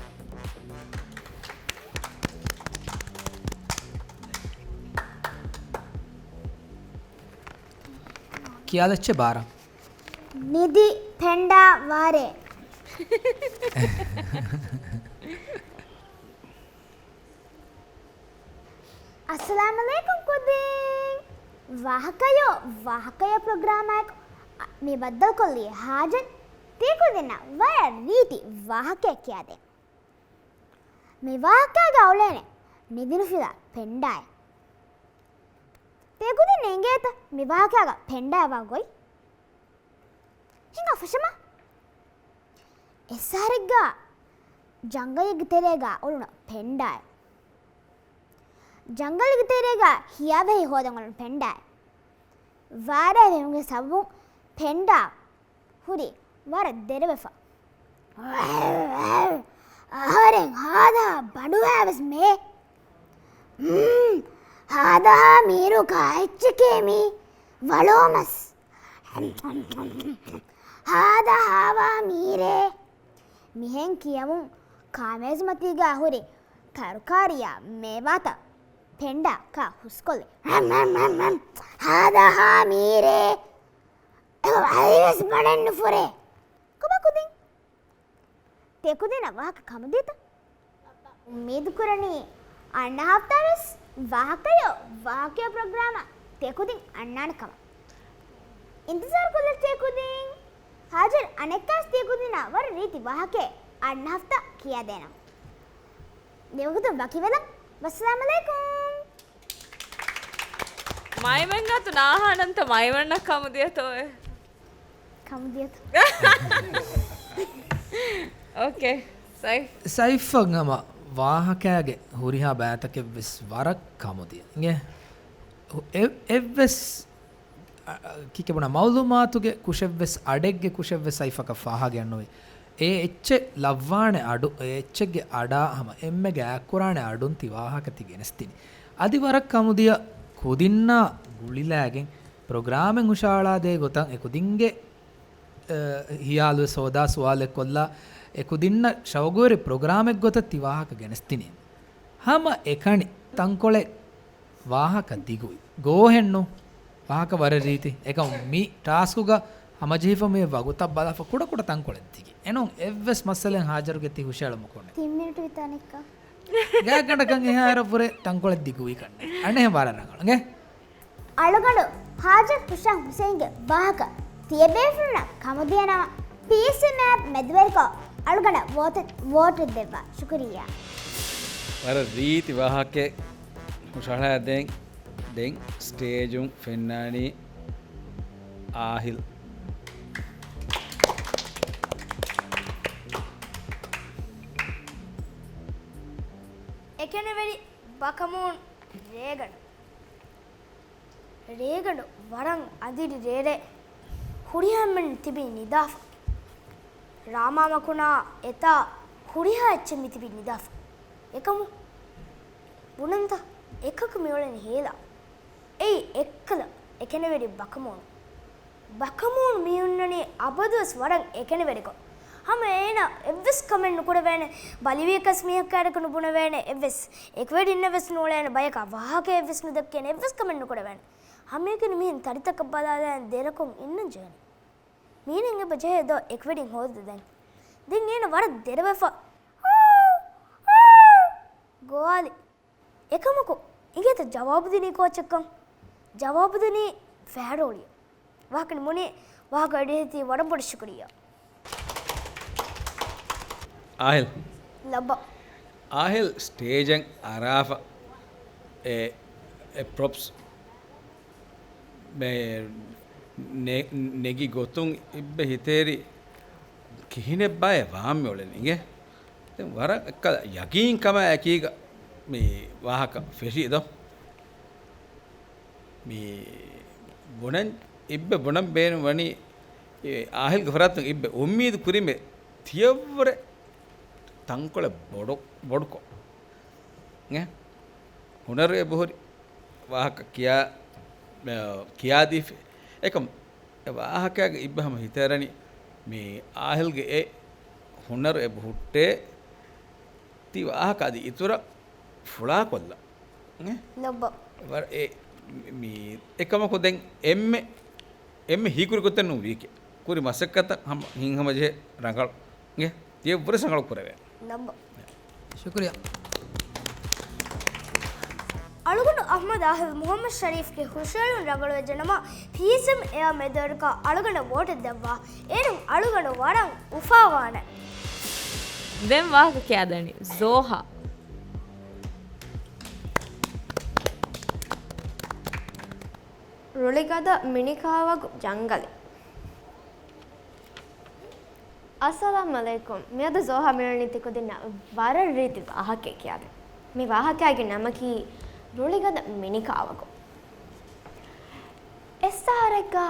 ކިޔާލައްޗޭ ބާރަ. ނިދި ފެންޑާ ވާރޭ. އަސް-، އައްސަލާމު ޢަލައިކުމް ކުދިން. ވާހަކަޔޯ، ވާހަކަޔޯ ޕްރޮގްރާމާއެކު މި ބައްދަލުކޮށްލީ ހާޖަން. ތި ކުދިންނަށް ވަރަށް ރީތި ވާހަކައެއް ކިޔާދޭން. މި ވާހަކައިގަ އުޅޭނެ ނިދިނުފިލާ ޕެންޑާއެއް. ތި ކުދިން އެނގޭތަ މި ވާހަކައިގަ ޕެންޑާ ވާ ގޮތް؟ ހިނގާ ފުށަމާ. އެއްސަހަރެއްގަ ޖަންގަލެއްގެ ތެރޭގަ އުޅުނު ޕެންޑާއެއް. ޖަންގަލެއްގެ ތެރޭގަ ހިޔާވަހި ހޯދަން އުޅުނު ޕެންޑާއެއް. ވާރޭ ވެމުގެ ސަބަބުން ޕެންޑާ ހުރި ވަރަށް ދެރަވެފަ. އަހަރެން ހާދަހާ ބަނޑުހާވެސް މޭ. ހުން، ހާދަހާ މީރު ކާއެއްޗެކޭ މީ؟ ވަޅޯމަސް. ހާދަހާވާ މީރޭ. މިހެން ކިޔަމުން ކާމޭޒުމަތީގަ ހުރި ތަރުކާރިޔާ މޭވާތައް ޕެންޑާ ކާ ހުސްކޮށްލި. ހާދަހާ މީރޭ. އަދިވެސް ބަނެއް ނުފުރޭ. ކޮބާ ކުދިން؟ ތި ކުދިންނަށް ވާހަކަ ކަމުދިޔަތަ؟ އުއްމީދު ކުރަނީ އަންނަ ހަފްތާވެސް ވާހަކަޔޯ ވާހަކަޔޯ ޕްރޮގްރާމަށް ތި ކުދިން އަންނާނެ ކަމަށް. އިންތިޒާރު ކޮށްލަ ތި ކުދިން. ހާޖަރު އަނެއްކާވެސް ތި ކުދިންނަށް ވަރަށް ރީތި ވާހަކައެއް އަންނަ ހަފްތާ ކިޔާދޭނަމަ. ދެވަގުތު ވަކިވެލަން. ވައްސަލާމް ޢަލައިކުމް. މައިމަން އަތު ނާހާނަންތަ މައިމަންނަށް ކަމުދިޔަތޯއޭ؟ ކަމުދިޔަތަ؟ އޯކޭ. ސައިފް. ސައިފްއަށް ހަމަ ވާހަކައިގެ ހުރިހާ ބައިތަކެއްވެސް ވަރަށް ކަމުދިޔަ. އިނގޭ؟ އެ-، އެއްވެސް އަ، އަ، ކިކެބުނާ މައުލޫމާތުގެ ކުށެއްވެސް އަޑެއްގެ ކުށެއްވެސް ސައިފަކަށް ފާހަގައެއްނުވި. އެ އެއްޗެއް ލައްވާނެ އަޑު، އެ އެއްޗެއްގެ އަޑާ ހަމަ އެންމެގެ އާކުރާނެ އަޑުން ތި ވާހަކަ ތި ގެނެސްދިނީ. އަދި ވަރަށް ކަމުދިޔަ ކުދިންނާ ގުޅިލާގެން ޕްރޮގްރާމެއް ހުށަހަޅާދޭ ގޮތަށް އެ ކުދިންގެ، އަ، ހިޔާލުވެސް ހޯދާ ސުވާލެއް ކޮށްލާ އެ ކުދިންނަށް ޝައުގުވެރި ޕްރޮގްރާމެއް ގޮތަށް ތި ވާހަކަ ގެނެސްދިނީ. ހަމަ އެކަނި ތަންކޮޅެއް ވާހަކަ ދިގުވި. ގޯހެއްނު ވާހަކަ ވަރަށް ރީތި. އެކަމު މި ޓާސްކުގަ ހަމަޖެހިފަ މި ވަގުތަށް ބަލާފަ ކުޑަކުޑަ ތަންކޮޅެއް ދިގި. އެނޫން އެއްވެސް މައްސަލައެއް ހާޖަރުގެ ތި ހުށައެޅުމަކުން. ތިން މިނިޓު ވިތާނެއްކަ. ގާތްގަނޑަކަށް އެހާއިރަށްވުރެ ތަންކޮޅެއް ދިގުވީ ކަންނޭ. އަނެއް ވަރަށް ރަނގަޅު. އިނގޭ؟ އަޅުގަނޑު ހާޖަރު ހުށަން ހުސެއިންގެ ވާހަކަ ތިޔަބޭފުޅުންނަށް ކަމުދިޔަނަމަ، ޕީސީ މޭޕް މެދުވެރިކޮށް އަޅުގަނޑަށް ވޯޓް، ވޯޓެއް ދެއްވާ. ޝުކުރިއްޔާ. ވަރަށް ރީތި ވާހަކައެއް ހުށަހަޅައިދޭން. ދެން ސްޓޭޖުން ފެންނާނީ އާހިލް. އެކެނެވެރި ބަކަމޫން ރޭގަނޑު. ރޭގަނޑު ވަރަށް އަނދިރި ރޭރޭ. ހުރިހާ އެންމެން ތިބީ ނިދާފަ. ރާމާ މަކުނާ އެތާ ހުރިހާ އެއްޗެއް މިތިބީ ނިދާފަ. އެކަމު ބުނަންތަ؟ އެކަކު މިއުޅެނީ ހޭލާ. އެއީ އެއްކަލަ އެކެނެވެރި ބަކަމޫނު. ބަކަމޫނު މި ހުންނަނީ އަބަދުވެސް ވަރަށް އެކެނެވެރިކޮށް. ހަމަ އޭނަ އެއްވެސް ކަމެއް ނުކުރެވޭނެ، ބަލިވިޔަސް މީހަކާއެކު ނުބުނެވޭނެ، އެއްވެސް އެކުވެރިންނަށް ވެސް ނޫޅޭނެ، ބަޔަކާ ވާހަކައެއް ވެސް ނުދެއްކޭނެ، އެއްވެސް ކަމެއް ނުކުރެވޭނެ. ހަމައެކަނި މިހެން ތަރިތަކަށް ބަލާލާން ދެރަކޮށް އިންނަން ޖެހެނީ. މީނަ އެބަ ޖެހޭ ދޯ އެކުވެރިން ހޯދަދޭން. ދެން އޭނަ ވަރަށް ދެރަވެފަ ގޮވާލި. އެކަމަކު އިނގޭތަ ޖަވާބު ދިނީ ކޯޗެއްކަން؟ ޖަވާބު ދިނީ ފައިރޯޅިއަށް. ވާހަކަ ނިމުނީ، ވާހަކަ ވެޑިއެހިތީ ވަރަށް ބޮޑަށް ޝުކުރިއްޔާ. އާހިލް. ލައްބަ. އާހިލް ސްޓޭޖަށް އަރާފަ އެ، އެ ޕްރޮޕްސް މެ-، ނެ-، ނެގި ގޮތުން އިއްބެ ހިތޭރި ކިހިނެއްބާއޭ ވާން މިއުޅެނީ އިނގޭ؟ ދެން ވަރަށް އެއްކަލަ ޔަގީންކަމާ އެކީގަ މި ވާހަކަ ފެށީ ދޯ؟ މި ބުނަން، އިއްބެ ބުނަން ބޭނުން ވަނީ، އެ އާހިލްގެ ފަރާތުން އިއްބެ އުއްމީދު ކުރީމޭ ތިޔަށްވުރެ ތަންކޮޅެއް ބޮޑު، ބޮޑުކޮށް. އެ ހުނަރު އެބަހުރި ވާހަކަ ކިޔާ، ކިޔާދީފި. އެކަމް އެ ވާހަކައިގަ އިއްބެ ހަމަ ހިތަށްއަރަނީ މި އާހިލްގެ އެ ހުނަރު އެބަ ހުއްޓޭ ތި ވާހަކަ އަދި އިތުރަށް ފުޅާކޮށްލަ. އެ؟ ލައްބަ. ވަރަށް އެ، މި، އެކަމަކު ދެން އެންމެ، އެންމެ ހީކުރި ގޮތެއް ނޫން ވީކޭ. ކުރި މަސައްކަތަށް ހަމަ، ހިތްހަމަޖެހޭ ރަނގަޅު. އެ؟ ތިޔަށްވުރެ ރަނގަޅު ކުރެވޭ. ލައްބަ. ޝުކުރިއްޔާ. އަޅުގަނޑު އަޙްމަދު އާހިލް މުޙައްމަދު ޝަރީފްގެ ހުށަހެޅުން ރަނގަޅުވެއްޖެނަމަ، ޕީއެސްއެމް އެއާ މެދުވެރިކޮށް އަޅުގަނޑަށް ވޯޓެއް ދެއްވާ. އޭރުން އަޅުގަނޑު ވަރަށް އުފާވާނެ. ދެން ވާހަކަ ކިޔާދެނީ ޒޯހާ. ރުޅިގަދަ މިނިކާވަގު ޖަންގަލެއް. އައްސަލާމް އަލައިކުމް. މިއަދު ޒޯހާ މިއުޅެނީ ތިކުދިންނަށް ވަރަށް ރީތި ވާހަކައެއް ކިޔާދޭން. މި ވާހަކައިގެ ނަމަކީ ރުޅިގަދަ މިނިކާވަގު. އެއްސަހަރެއްގަ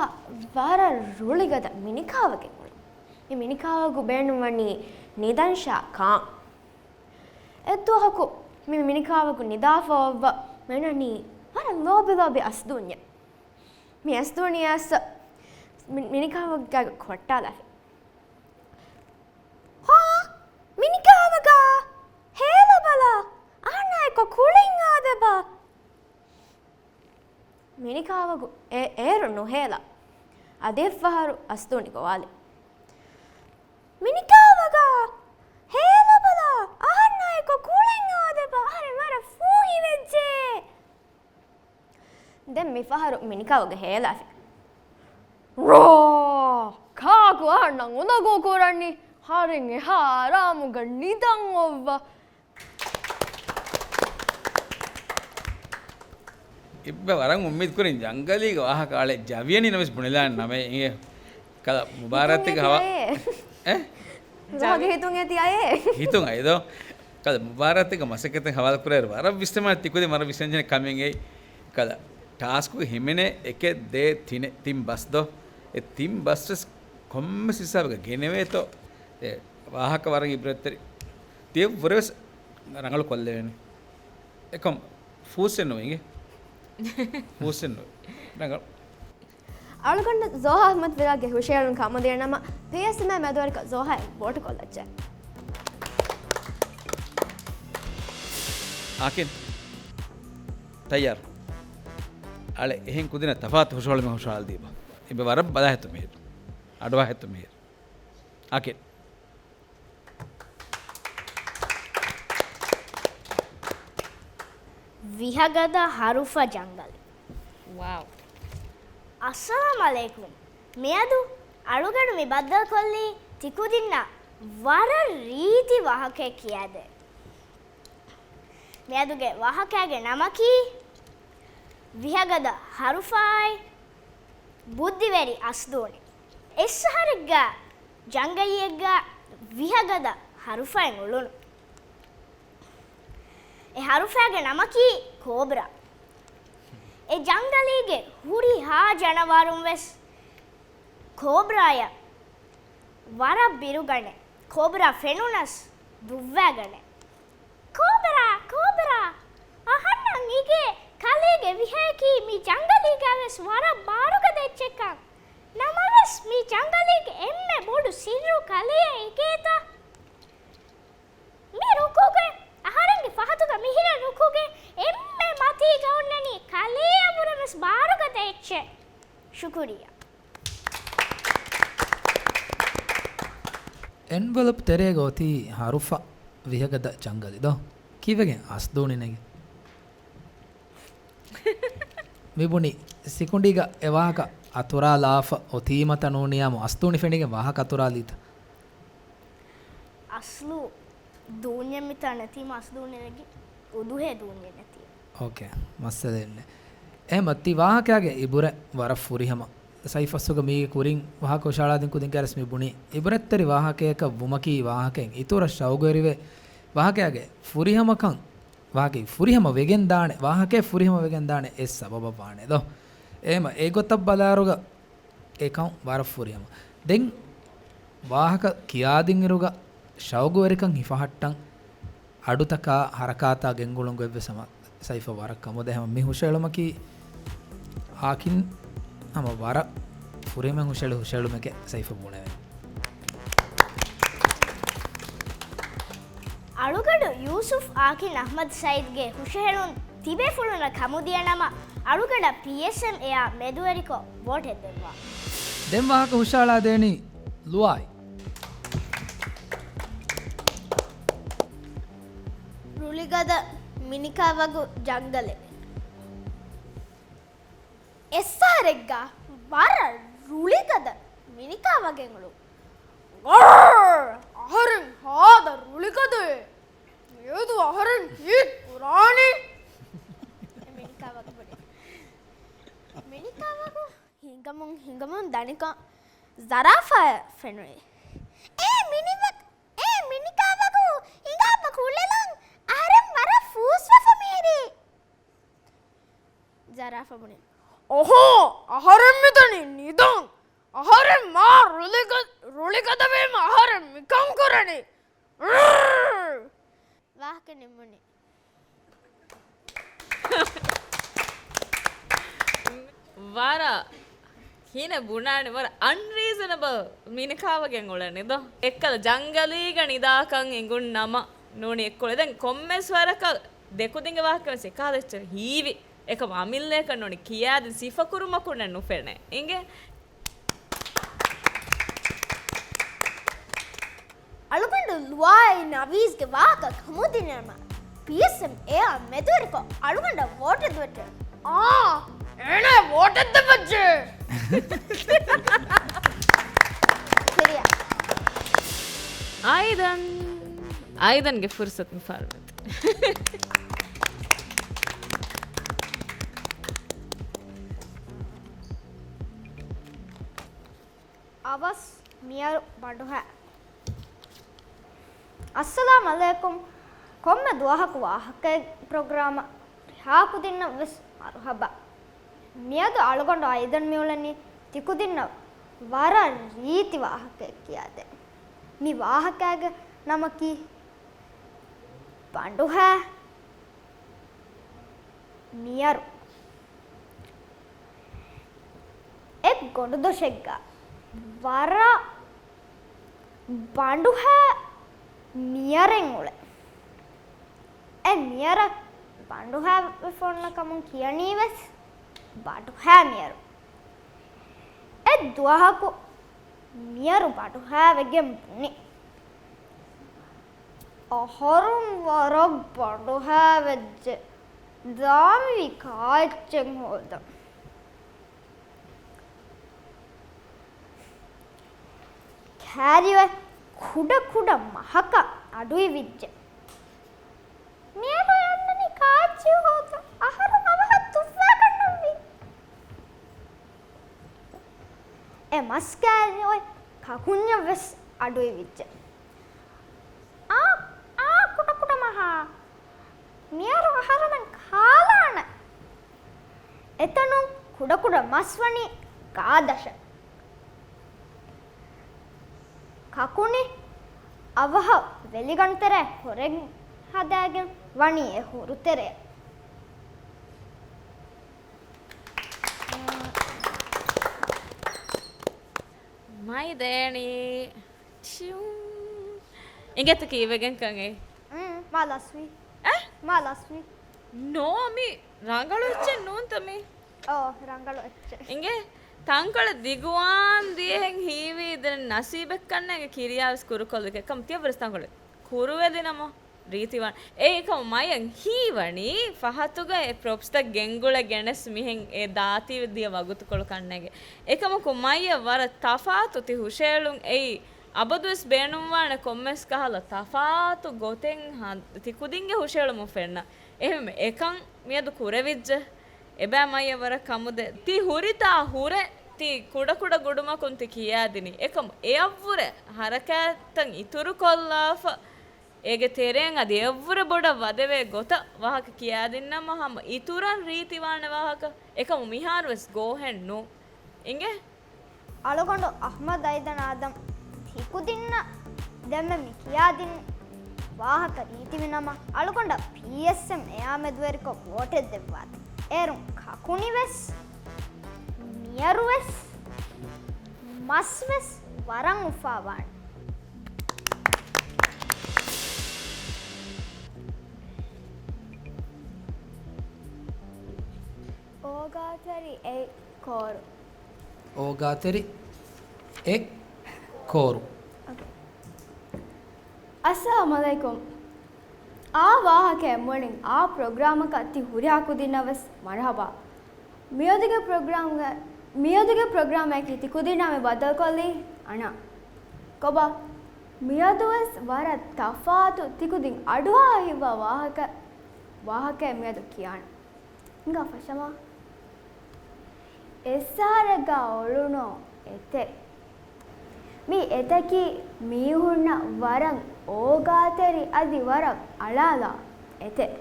ވަރަށް ރުޅިގަދަ މިނިކާވަގެއް އުޅުނު. މި މިނިކާވަގު ބޭނުންވަނީ ނިދަން ޝާ ކާން. އެއްދުވަހަކު މި މިނިކާވަގު ނިދާފަ އޮއްވަ މިއުޅެނީ ވަރަށް ލޯބި ލޯބި އަސްދޫންޏެއް. މި އަސްދޫނި އައިސް މި-، މިނިކާވަގުގަ ކޮށްޓާލާފި. ހާ، މިނިކާވަގަ ހޭލަބަލަ، އަހަންނާއެކު ކުޅިން އާދެބަ. މިނިކާވަގު އެ-، އޭރު ނުހޭލާ. އަދި އެއްފަހަރު އަސްދޫނި ގޮވާލި. މިނިކާވަގަ ހޭލަބަލަ، އަހަންނާއެކު ކުޅިން އާދެބަ، އަހަރެން ވަރަށް ފޫހިވެއްޖެ. ދެން މިފަހަރު މިނިކާވަގަ ހޭލާފި. ރޯ! ކާކު އަހަންނަށް އުނދަގޫ ކުރަނީ؟ އަހަރެން އެހާ އަރާމުގަ ނިދަން އޮއްވަ. އިއްބަ ވަރަށް އުއްމީދު ކުރިން ޖަންގަލީގެ ވާހަކަ އަޅެ ޖަވިޔަނީ ނަމަވެސް ބުނެލާނެ ނަމެ އިނގޭ. ކަލަ މުބާރާތެއްގެ ހިތުން ހަވާ-، އެތި އައޭ. އެ؟ ޒޯހާގެ ހިތުން އެތި އައޭ. ހިތުން އައިދޯ. ކަލަ މުބާރާތެއްގެ މަސައްކަތެއް ހަވާލު ކުރާއިރު ވަރަށް ވިސްނަމާ ތިކުދިން ވަރަށް ވިސްނަންޖެހޭ ކަމެއް އެއީ. ކަލަ ޓާސްކުގެ ހިމެނޭ އެކެއް ދޭއް ތިނެއް ތިން ބަސް ދޯ. އެ ތިން ބަސް ވެސް ކޮންމެސް ހިސާބަކަށް ގެނެވޭތޯ. އެ ވާހަކަ ވަރަށް އިބްރަތްތެރި. ތިޔަ ވުރެ ވެސް ރަނގަޅު ކޮށްލެވޭނެ. އެކަމް ފޫސްއެއް ނުވޭ އިނގޭ. ފޫސްއެއް ނުވޭ. ރަނގަޅު. އަޅުގަނޑު ޒޯހާ އަޙްމަދު ވިލާގެ ހުށަހެޅުން ކަމުދިޔަ ނަމަ، ޕީއެސްއެމްއާ މެދުވެރިކޮށް ޒޯހާއަށް ވޯޓު ކޮށްލައްޗޭ. އާކިން. ތައްޔާރު. އަޅެ އެހެން ކުދިންނަށް ތަފާތު ހުށަހެޅުމެއް ހުށަހަޅާލަދީބަ. އިބަ ވަރަށް ބަލާހެއްތޯ މިހިރު. އަޑުއަހައްތޯ މިހިރު. އާކިން. ވިހަގަދަ ހަރުފަ ޖަންގަލެއް. ވާވް. އައްސަލާމް އަލައިކުމް. މިއަދު އަޅުގަނޑު މި ބައްދަލުކޮށްލީ ތިކުދިންނަށް ވަރަށް ރީތި ވާހަކައެއް ކިޔާދޭން. މިއަދުގެ ވާހަކައިގެ ނަމަކީ ވިހަގަދަ ހަރުފާއި ބުއްދިވެރި އަސްދޫނި. އެއްސަހަރެއްގަ ޖަންގަލިއެއްގަ ވިހަގަދަ ހަރުފައެއް އުޅުނު. އެ ހަރުފާގެ ނަމަކީ ކޯބްރާ. އެ ޖަންގަލީގެ ހުރިހާ ޖަނަވާރުން ވެސް ކޯބްރާޔަށް ވަރަށް ބިރުގަނެ. ކޯބްރާ ފެނުނަސް ދުއްވާގަނެ. ކޯބްރާ، ކޯބްރާ! އަހަންނަށް އިނގޭ ކަލޭގެ ވިހަޔަކީ މި ޖަންގަލީގަވެސް ވަރަށް ބާރުގަދަ އެއްޗެއްކަން. ނަމަވެސް މި ޖަންގަލީގެ އެންމެ ބޮޑު ސިއްރު ކަލެޔަށް އެނގޭތަ؟ މި ރުކުގެ އަހަރެންގެ ފަހަތުގަ މިހިރަ ރުކުގެ އެންމެ މަތީގަ އޮންނަނީ ކަލެޔަށްވުރެ ވެސް ބާރުގަދަ އެއްޗެއް. ޝުކުރިއްޔާ. އެންވެލޮޕް ތެރޭގަ އޮތީ ހަރުފަ ވިހަގަދަ ޖަންގަލި ދޯ؟ ކީއްވެގެން އަސްދޫނި ނެގި؟ މިބުނި ސިކުނޑީގަ އެ ވާހަކަ އަތުރާލާފަ އޮތީމަތަ ނޫނިޔާމު އަސްދޫނި ފެނިގެން ވާހަކަ އަތުރާލީތަ؟ އަސްލު ދޫންޏެއް މިތާ ނެތީމަ އަސްދޫނި ނެގި އުދުހޭ ދޫންޏެއް ނެތީ. އޯކޭ، މައްސަލައެއްނެ. އެހެމަ ތި ވާހަކައިގެ އިބުރެއް ވަރަށް ފުރިހަމަ. ސައިފައްސުގަ މީގެ ކުރިން ވާހަކަ ހުށަހަޅާދިން ކުދިން ކަރެސް މި ބުނީ އިބުރަތްތެރި ވާހަކަޔަކަށް ވުމަކީ ވާހަކައިން އިތުރަށް ޝައުގުވެރިވޭ. ވާހަކައިގެ ފުރިހަމަކަން ވާހަކައި ފުރިހަމަ ވެގެން ދާނެ، ވާހަކައި ފުރިހަމަ ވެގެން ދާނެ އެއް ސަބަބަށް ވާނެ ދޯ. އެހެމަ އެގޮތަށް ބަލާއިރުގަ އެކަން ވަރަށް ފުރިހަމަ. ދެން ވާހަކަ ކިޔާދިންއިރުގަ ޝައުގުވެރިކަން ހިފަހައްޓަން އަޑުތަކާ ހަރަކާތާ ގެންގުޅުން ގޮތްވެސް ހަމަ ސައިފަ ވަރަށް ކަމުދޭ. ހަމަ މި ހުށަހެޅުމަކީ އާކިން ހަމަ ވަރަށް ފުރިހަމަ ހުށަހެޅި ހުށަހެޅުމެކޭ ސައިފަ ބުނެވެން. އަޅުގަނޑު ޔޫސުފް އާކިން އަޙްމަދު ސައީދްގެ ހުށަހެޅުން ތިބޭފުޅުންނަށް ކަމުދިޔަ ނަމަ، އަޅުގަނޑަށް ޕީއެސްއެމްއޭއާ މެދުވެރިކޮށް ވޯޓެއް ދެއްވާ. ދެން ވާހަކަ ހުށަހަޅާދޭނީ ލުއާއި. ރުޅިގަދަ މިނިކާވަގު ޖަންގަލެއް. އެއްސަހަރެއްގަ ވަރަށް ރުޅިގަދަ މިނިކާވާ ގެންގުޅުން. ގައްރ! އަހަރެން ހާދަ ރުޅިގަދައޭ. މިއަދު އަހަރެން ކީއް ކުރާނީ؟ މިނިކާވާގެ ބުނި. މިނިކާވާގު ހިނގަމުން ހިނގަމުން ދަނިކޮށް ޒަރާފާއަށް ފެނުނީ. އޭ މިނިވަ-، އޭ މިނިކާވާގު ހިނގާބަ ކުޅެލުން އަހަރެން ވަރަށް ފޫސްވެފަ މިހިރީ. ޒަރާފާ ބުނި. އޮހޯ! އަހަރެން މިދަނީ ނިދަން. އަހަރެން މާ ރުޅިގަ-، ރުޅިގަދަވީމަ އަހަރެން މިކަން ކުރަނީ. ވާހަކަ ނިމުނީ. ވަރަށް ކިހިނެއް ބުނާނެ، ވަރަށް އަންރީޒަނަބަލް މިނިކާވާ ގެންގުޅެނީ ދޯ. އެއްކަލަ ޖަންގަލީގަ ނިދާކަން އެނގުން ނަމަ ނޫނީ އެއްކޮޅެއް. ދެން ކޮންމެސް ވަރަކަށް ދެކުދިންގެ ވާހަކަވެސް އެކާލަ އެއްޗެއް ހީވި. އެކަމު އަމިއްލައަކަށް ނޫނީ ކިޔާދިން ސިފަކުރުމަކުންނެއް ނުފެނޭ. އިނގޭ. އަޅުގަނޑު ލުއާއި ނަވީޒްގެ ވާހަކަ ކަމުދިނުމަށް ޕީއެސްއެމް އެއާ މެދުވެރިކޮށް އަޅުގަނޑަށް ވޯޓެއް ދެއްވައްޖެ. އާ، އޭނަ ވޯޓެއް ދެއްވައްޖެ. ކިރިޔާ. އައިދަން، އައިދަންގެ ފުރުސަތު މިފަހަރު ނެތް. އަވަސް މިޔަރު ބަނޑުހައި. އައްސަލާމް އަލައިކުމް. ކޮންމެ ދުވަހަކު ވާހަކައެއް ޕްރޮގްރާމަށް ރިހާ ކުދިންނަށް ވެސް މަރުހަބާ. މިއަދު އަޅުގަނޑު އައިދަން މިއުޅެނީ ތިކުދިންނަށް ވަރަށް ރީތި ވާހަކައެއް ކިޔާދޭން. މި ވާހަކައިގެ ނަމަކީ ބަނޑުހައި މިޔަރު. އެއް ގޮނޑުދޮށެއްގަ ވަރަށް ބަނޑުހައި މިޔަރެއް އުޅޭ. އެ މިޔަރަށް ބަނޑުހައި ވެފަ އޮންނަ ކަމުން ކިޔަނީ ވެސް ބަނޑުހައި މިޔަރު. އެއް ދުވަހަކު މިޔަރު ބަނޑުހައި ވެގެން ބުނި. އަހަރުން ވަރަށް ބަނޑުހައި ވެއްޖެ. ދާންވީ ކާއެއްޗެއް ހޯދަން. ކައިރިވެ ކުޑަ ކުޑަ މަހަކަށް އަޑުއިވިއްޖެ. މިޔަރު އަންނަނީ ކާއެއްޗެއް ހޯދަން. އަހަރުން އަވަހަށް ދުއްވާގަންނަންވީ. އެ މަސް ކައިރި އޮތް ކަކުންޏަށް ވެސް އަޑުއިވިއްޖެ. އާ، އާ، ކުޑަ ކުޑަ މަހާ. މިޔަރު އަހަރުމެން ކާލާނެ. އެތަނުން ކުޑަކުޑަ މަސް ވަނީ ގާދަށަށް. ކަކުނި އަވަހަށް ވެލިގަނޑު ތެރޭ ހޮރެއް ހަދާގެން ވަނީ އެ ހުރު ތެރެއަށް. މައި ދޭނީ. ޓިއުން. އިނގޭތަ ކީއްވެގެންކަން އެއީ؟ މް، މާ ލަސްވީ. އެ؟ މާ ލަސްވީ. ނޯ، މި ރަނގަޅު އެއްޗެއް ނޫންތަ މީ؟ އޯ، ރަނގަޅު އެއްޗެއް. އިނގޭ، ތަންކޮޅެއް ދިގުވާން ދިޔަހެން ހީވީ، ދެން ނަސީބެއްކަންނޭނގެ ކިރިޔާވެސް ކުރުކޮށްލި ކަމަށް. ތިޔަށްވެސް ތަންކޮޅެއް ކުރުވެލިނަމަ. ރީތިވާން. އެއީ އެކަމު މަޔަށް ހީވަނީ ފަހަތުގަ އެ ޕްރޮޕްސްތައް ގެންގުޅެ ގެނެސް މިހެން އެ ދާތީ ދިޔަ ވަގުތުކޮޅު ކަންނޭނގެ. އެކަމަކު މަޔަށް ވަރަށް ތަފާތު ތި ހުށައެޅުން އެއީ އަބަދުވެސް ބޭނުންވާނެ ކޮންމެސް ކަހަލަ ތަފާތު ގޮތެއް ހަ-، ތި ކުދިންގެ ހުށައެޅުމުން ފެންނަ. އެހެން އެކަން މިއަދު ކުރެވިއްޖެ. އެބައި މަޔަށް ވަރަށް ކަމުދޭ. ތި ހުރިތާ ހުރެ ތި ކުޑަކުޑަ ގުޑުމަކުން ތި ކިޔާދިނީ. އެކަމު އެއަށްވުރެ ހަރަކާތްތައް އިތުރުކޮށްލާފަ އޭގެ ތެރެއިން އަދި އެއަށްވުރެ ބޮޑަށް ވަދެވޭ ގޮތަށް ވާހަކަ ކިޔާދިންނަމަ ހަމަ އިތުރަށް ރީތިވާނެ ވާހަކަ. އެކަމު މިހާރުވެސް ގޯހެއް ނޫން. އިނގޭ؟ އަޅުގަނޑު އަޙްމަދު އައިދަން އާދަމް ތިކުދިންނަށް ދެންމެ މި ކިޔާދިން ވާހަކަ ރީތިވިނަމަ، އަޅުގަނޑަށް ޕީއެސްއެމް އެއާ މެދުވެރިކޮށް ވޯޓެއް ދެއްވާތި. އޭރުން ކަކުނިވެސް، މިޔަރުވެސް، މަސްވެސް ވަރަށް އުފާވާނެ. އޯގާތެރި އެއް ކޯރު. އޯގާތެރި އެއް ކޯރު. އޮކޭ. އައްސަލާމު ޢަލައިކުމް. އާ ވާހަކައެއް މުޅިން އާ ޕްރޮގްރާމަކަށް ތި ހުރިހާ ކުދިންނަށް ވެސް މަރުޙަބާ. މިއަދުގެ ޕްރޮގްރާމްގެ، މިއަދުގެ ޕްރޮގްރާމަކީ ތިކުދިންނާ މި ބައްދަލުކޮށްލީ އަނާ. ކޮބާ؟ މިއަދުވެސް ވަރަށް ތަފާތު ތިކުދިން އަޑުއަހާ ހިތްވާ ވާހަކަ، ވާހަކައެއް މިއަދު ކިޔާނެ. ހިނގާ ފަށަމާ. އެއްސަހަރެއްގަ އޮޅުނޯ އެތެއް. މި އެތަކީ މީހުންނަށް ވަރަށް އޯގާތެރި އަދި ވަރަށް އަޅާލާ އެތެއް.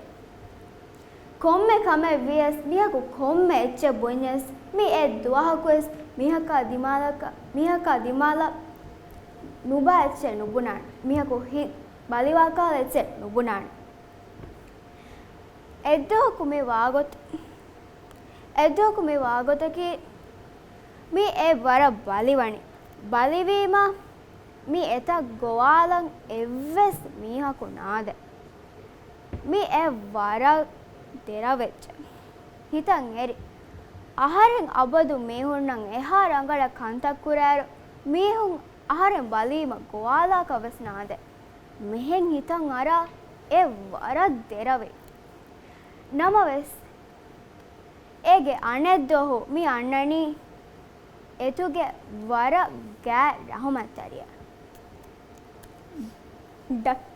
ކޮންމެ ކަމެއް ވިޔަސް މީހަކު ކޮންމެ އެއްޗެއް ބުންޏަސް މި އެއް ދުވަހަކުވެސް މީހަކާ ދިމާލަކަ-، މީހަކާ ދިމާލަށް ނުބާ އެއްޗެއް ނުބުނާނެ. މީހަކު ހިތް ބަލިވާ ކަހަލަ އެއްޗެއް ނުބުނާނެ. އެއްދުވަހަކު މި ވާގޮތް-، އެއްދުވަހަކު މި ވާގޮތަކީ މި އެ ވަރަށް ބަލިވަނީ. ބަލިވީމަ މި އެތައް ގޮވާލަން އެއްވެސް މީހަކު ނާދެ. މި އެ ވަރަށް ދެރަވެއްޖެ. ހިތަށް އެރި. އަހަރެން އަބަދު މީހުންނަށް އެހާ ރަނގަޅަށް ކަންތައް ކުރާއިރު، މީހުން އަހަރެން ބަލީމަ ގޮވާލާކަށް ވެސް ނާދެ. މިހެން ހިތަށް އަރާ އެ ވަރަށް ދެރަވެ. ނަމަވެސް، އޭގެ އަނެއް ދުވަހު މި އަންނަނީ އެތުގެ ވަރަށް ގާތް ރަހުމަތްތެރިއެއް. ޑަކް.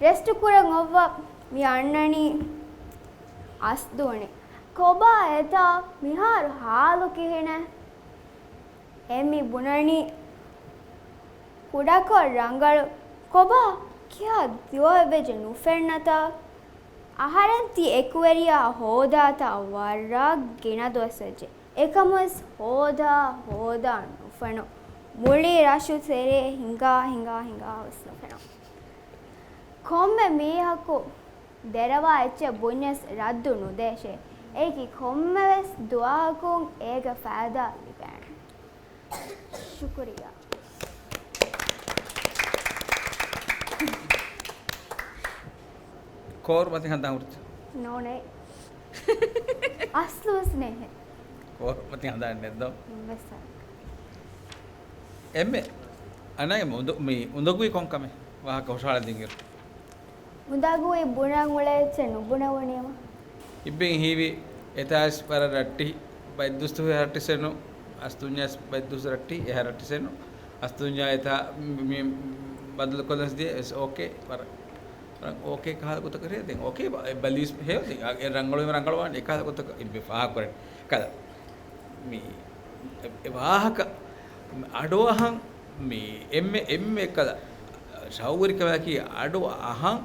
ރެސްޓު ކުރަން އޮއްވާ މި އަންނަނީ އަސްދޫނި. ކޮބާ އެތާ މިހާރު ހާލު ކިހިނެއް؟ އެ މި ބުނަނީ ކުޑަކޮށް ރަނގަޅު. ކޮބާ ކިހާ ދުވަހެއްވެއްޖެ ނުފެންނަތާ؟ އަހަރެން ތި އެކުވެރިޔާ ހޯދާތާ ވަރަށް ގިނަ ދުވަސްވެއްޖެ. އެކަމުވެސް ހޯދާ ހޯދާ ނުފެނު. މުޅި ރަށު ތެރޭ ހިނގާ ހިނގާ ހިނގާ ވެސް ނުފެނު. ކޮންމެ މީހަކު ދެރަވާ އެއްޗެއް ބުންޏަސް ރައްދު ނުދޭށޭ. އެއީކީ ކޮންމެވެސް ދުވަހަކުން އޭގެ ފައިދާ ލިބޭނެ. ޝުކުރިއްޔާ. ކޯރު މަތި ހަނދާން ހުރިތަ؟ ނޯނޭ. އަސްލުވެސް ނޭހެ. ކޯރު މަތި ހަނދާން ނެއްދޯ؟ ވެސް. އެންމެ އަނާގެ މި އުނދަގޫ-، މި އުނދަގޫ ކޮން ކަމެއް؟ ވާހަކަ ހުށަހަޅަން ދިންއިރު. އުނދަގޫ ބުނަން އުޅޭ އެއްޗެއް ނުބުނެވުނީމަ. އިއްބެން ހީވި އެތާސް ވަރަށް ރައްޓި، ބައެއް ދުވަސް އެހާ ރައްޓި ސެނު، އަސްދުންޏާސް ބައެއް ދުވަސް ރައްޓި، އެހާ ރައްޓި ސެނު، އަސްދުންޏާ އެތާ މި-، މި ބަދަލު ކޮށްލަސް ދިޔަ، އިޓްސް އޯކޭ، ވަރަށް، ވަރަށް އޯކޭ ކަހަލަ ގޮތަކަށް ދެން އޯކޭ ބަ-، އެ ބަލީސް ހެޔޮ ދެން އަ-، އެ ރަނގަޅުވީމަ ރަނގަޅުވާނެ އެކަހަލަ ގޮތަކަށް އިން ފާހަގަކުރަން. ކަލަ. މި އެ، އެ ވާހަކަ އަޑުއަހަން މި އެންމެ، އެންމެ ކަލަ ޝައުގުވެރިކަމަކީ އަޑު އަހަން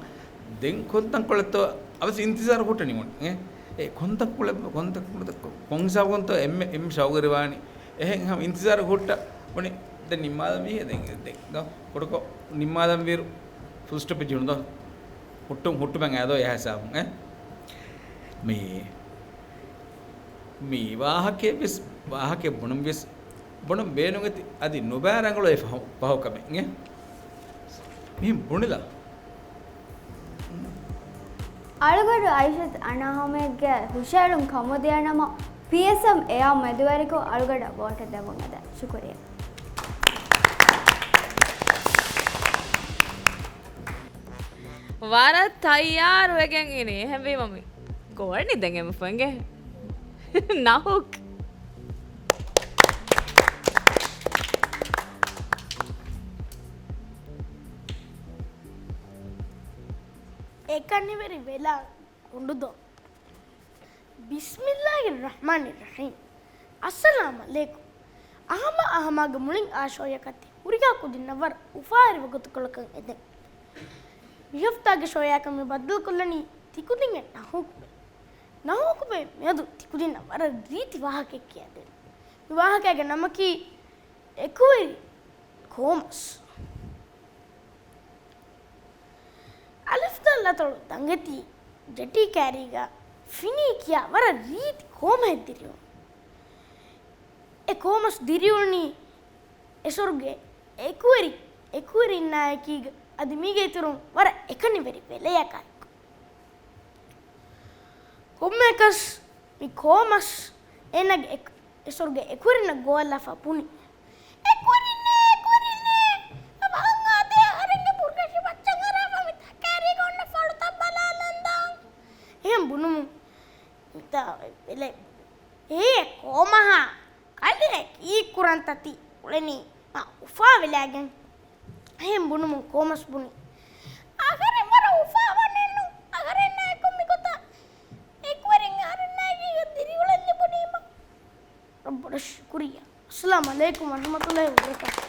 ދެން ކޮންތަންކޮޅެއްތޯ އަވަސް އިންތިޒާރު ހުއްޓަ ނިމުން. އެ، އެ ކޮންތަންކޮޅެއް، ކޮންތަންކޮޅެއް، ކޮން ހިސާބުކޮންތޯ އެންމެ، އެންމެ ޝައުގުވެރިވާނީ. އެހެން ހަމަ އިންތިޒާރު ހުއްޓަ ބުނި ދެން ނިންމާލަން ވީހޭ ދެން، ދެން ކުޑަކޮށް ނިންމާލަން ވީރު ފުލް ސްޓޮޕެއް ޖެހުނުދޯ؟ ހުއްޓު-، ހުއްޓުމެއް އައިދޯ އެހާ ހިސާބުން. އެ؟ މި މި ވާހަކައެއް ވެސް، ވާހަކައެއް ބުނުން ވެސް، ބުނުން ބޭނުން އެތި އަދި ނުބައި ރަނގަޅު އެ ފަހު-، ފަހުކަމެއް އެ. މިހެން ބުނިލާ. އަޅުގަޑު އައިޝަތު އަނާހަމެއްގެ ހުށައެޅުން ކަމުދިޔަ ނަމަ، ޕީއެސްއެމް އެއާ މެދުވެރިކޮށް އަޅުގަޑަށް ވޯޓެއް ދެއްވުން އެދެން. ޝުކުރިއްޔާ. ވަރަށް ތައްޔާރުވެގެން އިނީ. އެހެންވީމަ މި ގޯލް ނިދެން އެމަ ފޮނގެ. ނަހުކް. އެކަނިވެރި ވެލާ ގުނޑުދޯ. ބިސްމިއްލާހި ރަޙްމާނި ރަޙީމް. އައްސަލާމް ޢަލައިކުމް. އަހަމާ އަހަމާގެ މުޅިން އާ ޝޯޔަކަށް ތި ހުރިހާ ކުދިންނަށް ވަރަށް އުފާވެރި ވަގުތުކޮޅަކަށް އެދެން. މި ހަފްތާގެ ޝޯޔާއަކަށް މި ބައްދަލުކޮށްލަނީ ތިކުދިންގެ ނަހޫކުބެ. ނަހޫކުބެ މިއަދު ތިކުދިންނަށް ވަރަށް ރީތި ވާހަކައެއް ކިޔައިދޭން. މި ވާހަކައިގެ ނަމަކީ އެކުވެރި ކޯމަސް. އަލިފްދާލް އަތޮޅު ދަނގެތީ ޖެޓީ ކާރީގަ ފިނީ ކިޔާ ވަރަށް ރީތި ކޯމަހެއް ދިރިއުޅުނު. އެ ކޯމަސް ދިރިއުޅުނީ އެސޮރުގެ އެކުވެރި، އެކުވެރިންނާއެކީގަ އަދި މީގެ އިތުރުން ވަރަށް އެކަނިވެރި ވެލެޔަކާއެކު. ކޮންމެއަކަސް މި ކޯމަސް އޭނާގެ އެކު-، އެސޮރުގެ އެކުވެރިންނަށް ގޮވާލާފަ ބުނި. އެކުވެރިންނޭ، އެކުވެރިންނޭ! އަބަހަށް އާދޭ އަހަރެންގެ ބުރުގެ ޝިބައްޗަށް އަރާފަ މިތާ ކާރީގަ އޮންނަ ފަޅުތައް ބަލާލަން ދާން. އެހެން ބުނުމުން ތ-، އެ، ކޯމަހާ ކަލޭ ކީއްކުރަންތަ ތި އުޅެނީ؟ މަ އުފާވެލާގެން. އެހެން ބުނުމުން ކޯމަސް ބުނި، އަހަރެން ވަރަށް އުފާވަނީނު. އަހަރެންނާއެކު މިގޮތަށް އެކުވެރިން އަހަރެންނާއެކީގަ ދިރިއުޅެން ލިބުނީމަ ރައްބުއަށް ޝުކުރިއްޔާ. އައްސަލާމު ޢަލައިކުމް ވަރަޙްމަތުﷲި ވަބަރަކާތުހު.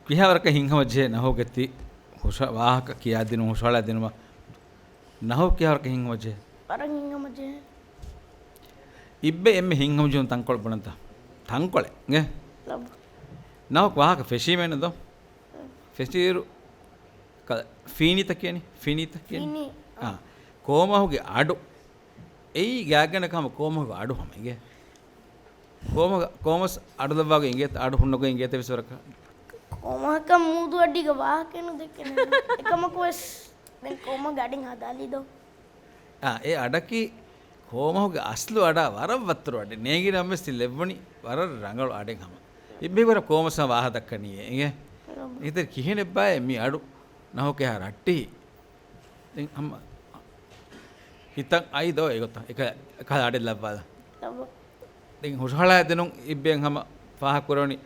ކިހާވަރަކަށް ހިތްހަމަޖެހޭ ނަހޫގެ ތި ހުށަ-، ވާހަކަ ކިޔާދިނުމަށް، ހުށަހަޅާދިނުމަށް؟ ނަހޫ ކިހާވަރަކަށް ހިތްހަމަޖެހޭ؟ ވަރަށް ހިތްހަމަޖެހޭ. އިއްބެ އެންމެ ހިތްހަމަޖެހުނު ތަންކޮޅެއް ބުނަންތަ؟ ތަންކޮޅެއް އިނގޭ؟ ލަބު. ނަހޫ ވާހަކަ ފެށީމޭނެ ދޯ؟ ފެށިއިރު ކަ-، ފީނީތަ ކިޔަނީ؟ ފީނީތަ ކިޔަނީ؟ ފީނީ. އާ. އާ. ކޯމަހުގެ އަޑު. އެއީ ގާތްގަނޑަކަށް ހަމަ ކޯމަހުގެ އަޑު ހަމަ އިނގޭ. ކޯމަ-، ކޯމަސް އަޑުލައްވާގޮތް އިނގޭތަ؟ އަޑު ހުންނަގޮތް އިނގޭތަ ވެސް ވަރަކަށް؟ ކޯމަހަކަށް މޫދު އަޑީގަ ވާހަކައެއް ނުދެއްކެނެއްނު. އެކަމަކުވެސް ދެން ކޯމަގެ އަޑިން ހަދާލީ ދޯ؟ އާ، އެ އަޑަކީ ކޯމަހުގެ އަސްލު އަޑާ ވަރަށް ވައްތަރު އަޑެއް. ނޭނގި ނަމަވެސް ތި ލެއްވުނީ ވަރަށް ރަނގަޅު އަޑެއް ހަމަ. އިއްބެ ވަރަށް ކޯމަސް ވާހަ ދައްކަނީ އެ އިނގޭ. އިތަރ ކިހިނެއްބާއޭ މި އަޑު؟ ނަހޫ ކިހާ ރައްޓެހި. ދެން ހަމަ ހިތަށް އައި ދޯ އެގޮތަށް އެކަ-، އެކަހަލަ އަޑެއް ލައްވާލަ. ލައްވަ. ދެން ހުށަހަޅާދިނުން އިއްބެއަށް ހަމަ ފާހަގަކުރެވުނީ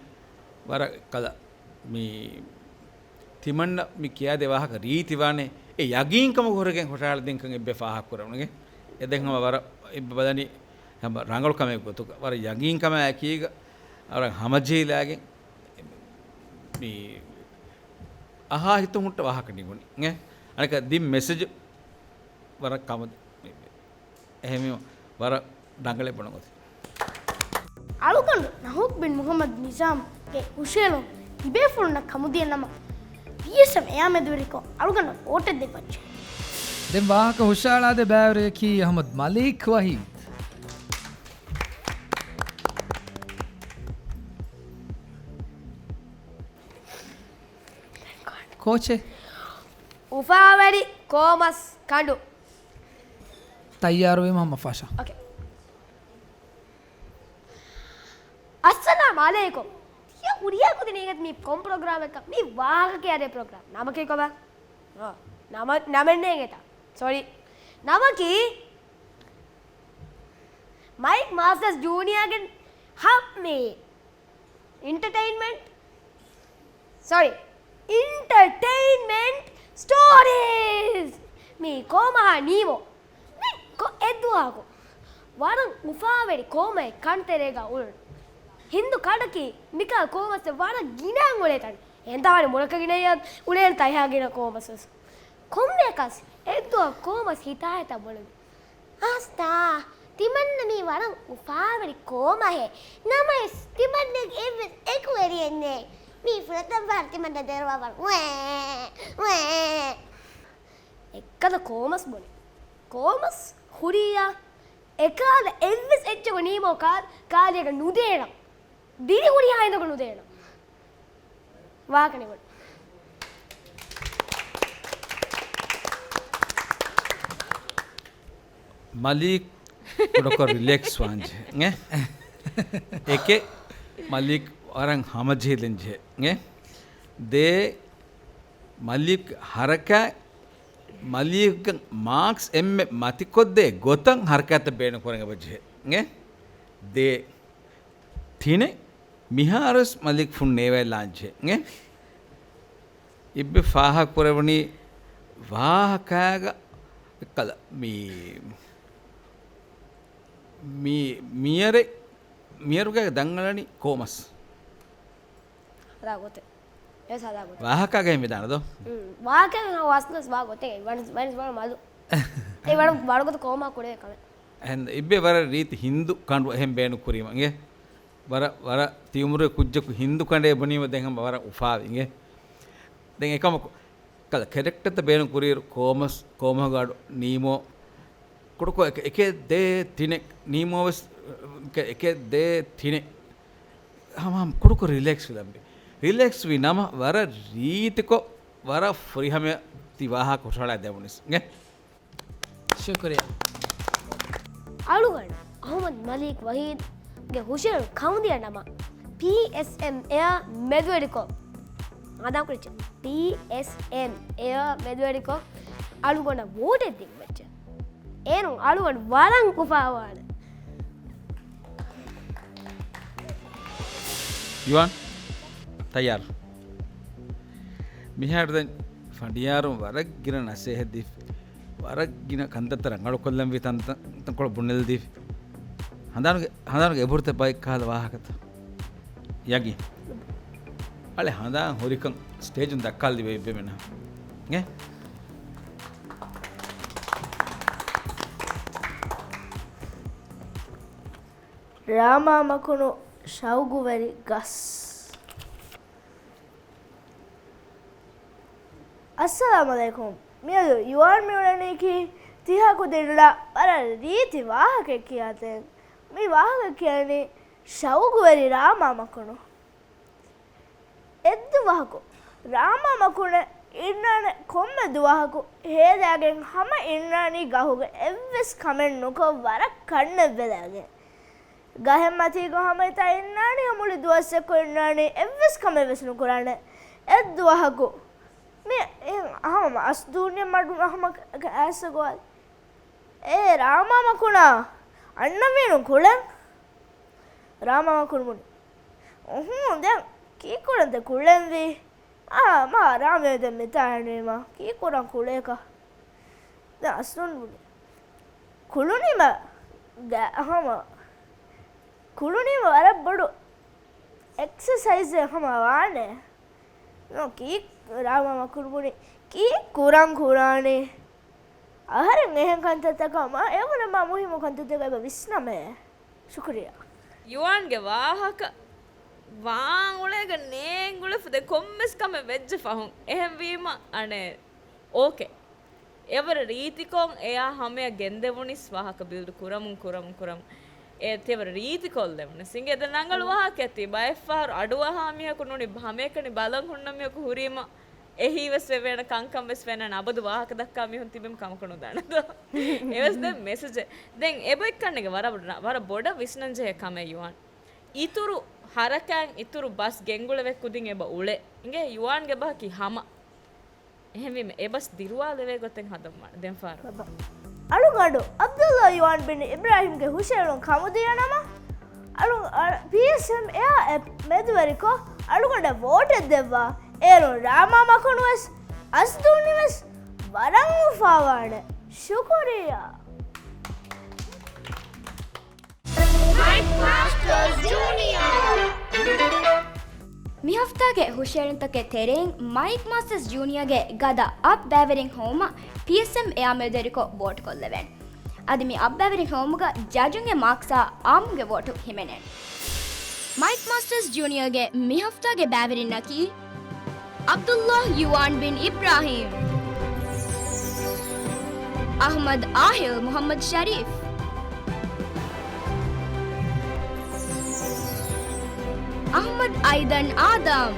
ވަރަށް ކަލަ މި ތިމަންނަ މި ކިޔާދޭ ވާހަކަ ރީތިވާނެ އެ ޔަގީންކަމުގެ ހުރެގެން ހުށަހަޅަދިންކަން އިއްބެ ފާހަގަކުރެވުނުގެ. އެ ދެން ހަމަ ވަރަށް އިއްބެ ބަލަނީ ހަމަ ރަނގަޅު ކަމެއް ގޮތުގަ ވަރަށް ޔަގީންކަމާ އެކީގަ ވަރަށް ހަމަޖެހިލާގެން މި އަހާ ހިތުން ހުއްޓަ ވާހަކަ ނިމުނީ. އެ؟ އަނެކަ ދިން މެސެޖު ވަރަށް ކަމަށް އެހެންވީމަ ވަރަށް ރަނގަޅެއް ބުނަން އޮތީ. އަޅުގަނޑު ނަހޫދް ބިން މުޙައްމަދު ނިޒާމްގެ ހުށައެޅުން ތިބޭފުޅުންނަށް ކަމުދިޔަ ނަމަ، ޕީއެސްއެމް އެއާ މެދުވެރިކޮށް އަޅުގަނޑަށް ވޯޓެއް ދެއްވައްޗޭ. ދެން ވާހަކަ ހުށައަޅާދޭ ބައިވެރިޔަކީ އަޙްމަދު މަލީކް ވަޙީދު. ކޯޗެއް؟ އުފާވެރި ކޯމަސް ކަނޑު. ތައްޔާރުވީމަ ހަމަ ފަށަ. އޯކޭ. އައްސަލާމް ޢަލައިކުމް. ތިޔަ ހުރިހާ ކުދިނީގަ މި ކޮން ޕްރޮގްރާމެއްކަ؟ މި ވާހަކަ ކިޔާދޭ ޕްރޮގްރާމް. ނަމަކީ ކޮބާ؟ އާ، ނަމަ، ނަމެއް ނޭނގޭތަ؟ ސޮރީ. ނަމަކީ މައިކް މާސްޓަރސް ޖޫނިއާގެ ހަ-، މި އިންޓަޓެއިންމަންޓް، ސޮރީ، އިންޓަޓެއިންމަންޓް ސްޓޯރީސް. މީ ކޯމަހާ ނީމޯ. މި ކޮ-، އެއްދުވަހަކު ވަރަށް އުފާވެރި ކޯމައެއް ކަންތެރޭގަ އުޅުނު. ހިންދު ކަނޑަކީ މިކާ ކޯމަސް ވަރަށް ގިނައިން އުޅޭ ތަނެއް. އެންތާވަނި މުޅަކަށް ގިނައިޔާ އުޅޭން ތައްޔާ ގިނަ ކޯމަސް ވެސް. ކޮންމެއަކަސް އެއްދުވަހަކު ކޯމަސް ހިތާހިތާ ބޮލުނު. އާސްތާ، ތިމަންނަ މީ ވަރަށް އުފާވެރި ކޯމަހެއް. ނަމަވެސް، ތިމަންނަގެ އެއްވެސް އެކުވެރިއެއް ނެތް. މީ ފުރަތަމަ ފަހަރު ތިމަންނަ ދެރަވާ ވަރު ވޭ، ވޭ. އެއްކަލަ ކޯމަސް ބުނި. ކޯމަސް ހުރިއްޔާ އެކާލަ އެއްވެސް އެއްޗަކު ނީމޯ ކާ-، ކާލޭގަ ނުދޭނަ. ދިރި ހުރިހާ ހިނދަކު ނުދޭނަ. ވާހަކަ ނިމުން. މަލީކް ކުޑަކޮށް ރިލެކްސް ވާންޖެހޭ. އެކެއް، މަލީކް ވަރަށް ހަމަޖެހިލަން ޖެހޭ. ދޭ، މަލީކް ހަރަކާތް، މަލީކްގެ މާކްސް އެންމެ މަތިކޮށްދޭ ގޮތަށް ހަރަކާތްތައް ބޭނުން ކުރަން އެބަޖެހޭ. ދޭ، ތިނެއް، މިހާރުވެސް މަލީކް ފުން ނޭވައިލާންޖެ. އެ؟ އިއްބެ ފާހަގަކުރެވުނީ ވާހަކައިގަ ކަލަ މި، މި، މިޔަރެ، މިޔަރުގައި ދަންނަޅަނީ ކޯމަސް. ހަދާ ގޮތެއް. އެ ސާދާ ގޮތެއް. ވާހަކައިގައި މިދާނެ ދޯ؟ ވާހަކައިގަ ވާސްނަސް ވާ ގޮތެއް. ވަންސް، ވަންސް ވަން މަލު. އެ ވަރަށް ވަރުގަދަ ކޯމާ ކުރޭ ކަމެއް. އެހެން އިއްބެ ވަރަށް ރީތި ހިންދު ކަނޑު އެހެން ބޭނުން ކުރީމަ އިނގޭ. ވަރަށް، ވަރަށް ތިއުމުރުގެ ކުއްޖަކު ހިންދު ކަނޑޭ ބުނީމަ ދެން ހަމަ ވަރަށް އުފާވި އިނގޭ. ދެން އެކަމަކު، ކަލަ ކެރެކްޓަރތައް ބޭނުން ކުރިއިރު ކޯމަސް، ކޯމަހުގެ އަޑު ނީމޯ، ކުޑަކޮށް އެކެ، އެކެއް ދޭ ތިނެއް، ނީމޯ ވެސް އެކެ، އެކެއް ދޭ ތިނެއް. ހަމަ ހަމަ ކުޑަކޮށް ރިލެކްސް ވިލަނބި. ރިލެކްސް ވި ނަމަ ވަރަށް ރީތިކޮށް، ވަރަށް ފުރިހަމަޔަށް ތި ވާހަކަ ހުށަހަޅާ ދެވުނީސް. އިނގޭ. ޝުކުރިއްޔާ. އަޅުގަނޑު އަޙްމަދު މަލީކް ވަޙީދުގެ ހުށައެޅު ކަމުދިޔަ ނަމަ، ޕީއެސްއެމް އެއާ މެދުވެރިކޮށް، އާދާ ކުރިއްޖެ، ޕީއެސްއެމް އެއާ މެދުވެރިކޮށް އަޅުގަނޑަށް ވޯޓެއް ދިންމައްޗެ. އޭރުން އަޅުގަނޑު ވަރަށް އުފާވާނެ. ޔުވާން، ތައްޔާރު. މިހާރު ދެން ފަނޑިޔާރުން ވަރަށް ގިނަ ނަސޭހަތް ދީފި، ވަރަށް ގިނަ ކަންތައްތައް ރަނގަޅުކޮށްލަންވީ ތަންތަންކޮޅު ބުނެލަދީފި. ހަނދާނުގެ، ހަނދާނުގެ އެބަހުރިތަ ބައެއް ކަހަލަ ވާހަކަތައް. ޔަގީން. އަޅެ ހަނދާން ހުރިކަން ސްޓޭޖުން ދައްކާލި ބޭބެ މެނާ. ގެ؟ ރާމާ މަކުނު ޝައުގުވެރި ގަސް. އައްސަލާމު ޢަލައިކުމް. މިއަދު ޔުވާން މިއުޅެނީކީ ތިހާ ކުދިންނަށް ވަރަށް ރީތި ވާހަކައެއް ކިޔާދޭން. މި ވާހަކަ ކިޔަނީ ޝައުގުވެރި ރާމާ މަކުނު. އެއްދުވަހަކު ރާމާ މަކުނަށް އިންނާނެ ކޮންމެ ދުވަހަކު ހޭލާގެން ހަމަ އިންނާނީ ގަހުގަ އެއްވެސް ކަމެއް ނުކޮށް ވަރަށް ކަންނެއް ވެލާގެން. ގަހެއް މަތީގަ ހަމަ އެތާ އިންނާނީ މުޅި ދުވަސް އެއްކޮށް އިންނާނީ އެއްވެސް ކަމެއް ވެސް ނުކުރާނެ. އެއްދުވަހަކު މި ހަމަ އަސްދޫނިޔަ މަޑު ހަމަ އައިސް ގޮވާލި. އޭ ރާމާ މަކުނާ އަންނަވީނު ކުޅެން. ރާމާ މަކުނު ބުނި. އުހޫ ދެން ކީއްކުރަންތަ ކުޅެންވީ؟ އާ މާ ރާމޭ ދެން މިތާ އެންވީމާ ކީއްކުރަން ކުޅޭކަށް؟ ދެން އަސްލުން ބުނި. ކުޅުނީމަ ގަ-، ހަމަ ކުޅުނީމަ ވަރަށް ބޮޑު އެކްސަސައިޒެއް ހަމަ ވާނެ. ނޯ ކީ ރާމާ މަކުނު ބުނި ކީއް ކުރަން ކުރާނީ؟ އަހަރެން އެހެން ކަންތައްތަކަށް މާ އެވަރަށް މާ މުހިއްމު ކަންތައްތަކެއް އެބަ ވިސްނަމޭ. ޝުކުރިއްޔާ. ޔުވާންގެ ވާހަކަ ވާން އުޅޭގަ ނޭނގުޅެފަ ދެން ކޮންމެސް ކަމެއް ވެއްޖެ ފަހުން. އެހެންވީމަ އަނެއް އޯކޭ. އެވަރަށް ރީތިކޮށް އެޔާ ހަމަޔަށް ގެންދެވުނީސް ވާހަކަ ބިލްޑް ކުރަމުން ކުރަމުން ކުރަމުން. އޭ ތިޔަވަރަށް ރީތިކޮށްލެވުނީސް. އިނގޭ ދެން ރަނގަޅު ވާހަކައެއް ތީ. ބައެއްފަހަރު އަޑުއަހާ މީހަކު ނޫނީ ހަމައެކަނި ބަލަން ހުންނަ މީހަކު ހުރީމަ އެހީވެސް ވެވޭނެ ކަންކަން ވެސް ފެންނާނެ އަބަދު ވާހަކަ ދައްކާ މީހުން ތިބީމަ ކަމަކު ނުދާނެ ދޯ. އެވެސް ދެން މެސެޖެއް. ދެން އެބައޮތްކަންނޭގެ ވަރަށް ބޮޑަށް، ވަރަށް ބޮޑަށް ވިސްނަންޖެހޭ ކަމެއް ޔުވާން. އިތުރު ހަރަކާތް އިތުރު ބަސް ގެންގުޅެވޭ ކުދިން އެބަ އުޅޭ. އިނގޭ ޔުވާންގެ ބަހަކީ ހަމަ. އެހެންވީމަ އެ ބަސް ދިރުވާލެވޭ ގޮތެއް ހަދަން ވާނެ ދެންފަހަރު. އަޅުގަނޑު ޢަބްދުﷲ ޔުވާން ބިން އިބްރާހިމްގެ ހުށައެޅުން ކަމުދިޔަ ނަމަ، އަޅު، އަ، ޕީއެސްއެމް އެއާ އެޕް މެދުވެރިކޮށް، އަޅުގަނޑަށް ވޯޓެއް ދެއްވާ، އޭރުން ރާމާ މަކުނުވެސް، އަސްދޫނިވެސް ވަރަށް އުފާވާނެ. ޝުކުރިއްޔާ. މި ހަފްތާގެ ހުށައެޅުންތަކެއް ތެރެއިން މައިކް މާސްޓަސް ޖޫނިއަރގެ ގަދަ އަށް ބައިވެރިން ހޮވުމަށް ޕީއެސްއެމް އެއާ މެދުވެރިކޮށް ވޯޓް ކޮށްލެވެން. އަދި މި އަށް ބައިވެރިން ހޮވުމުގަ ޖަޖުންގެ މާކްސްއާ އާއްމުންގެ ވޯޓު ހިމެނޭނެ. މައިކް މާސްޓަސް ޖޫނިއަރގެ މި ހަފްތާގެ ބައިވެރިންނަކީ، ޢަބްދުﷲ ޔުވާން ބިން އިބްރާހީމް، އަޙްމަދު އާހިލް މުޙައްމަދު ޝަރީފް، އަޙްމަދު އައިދަން އާދަމް،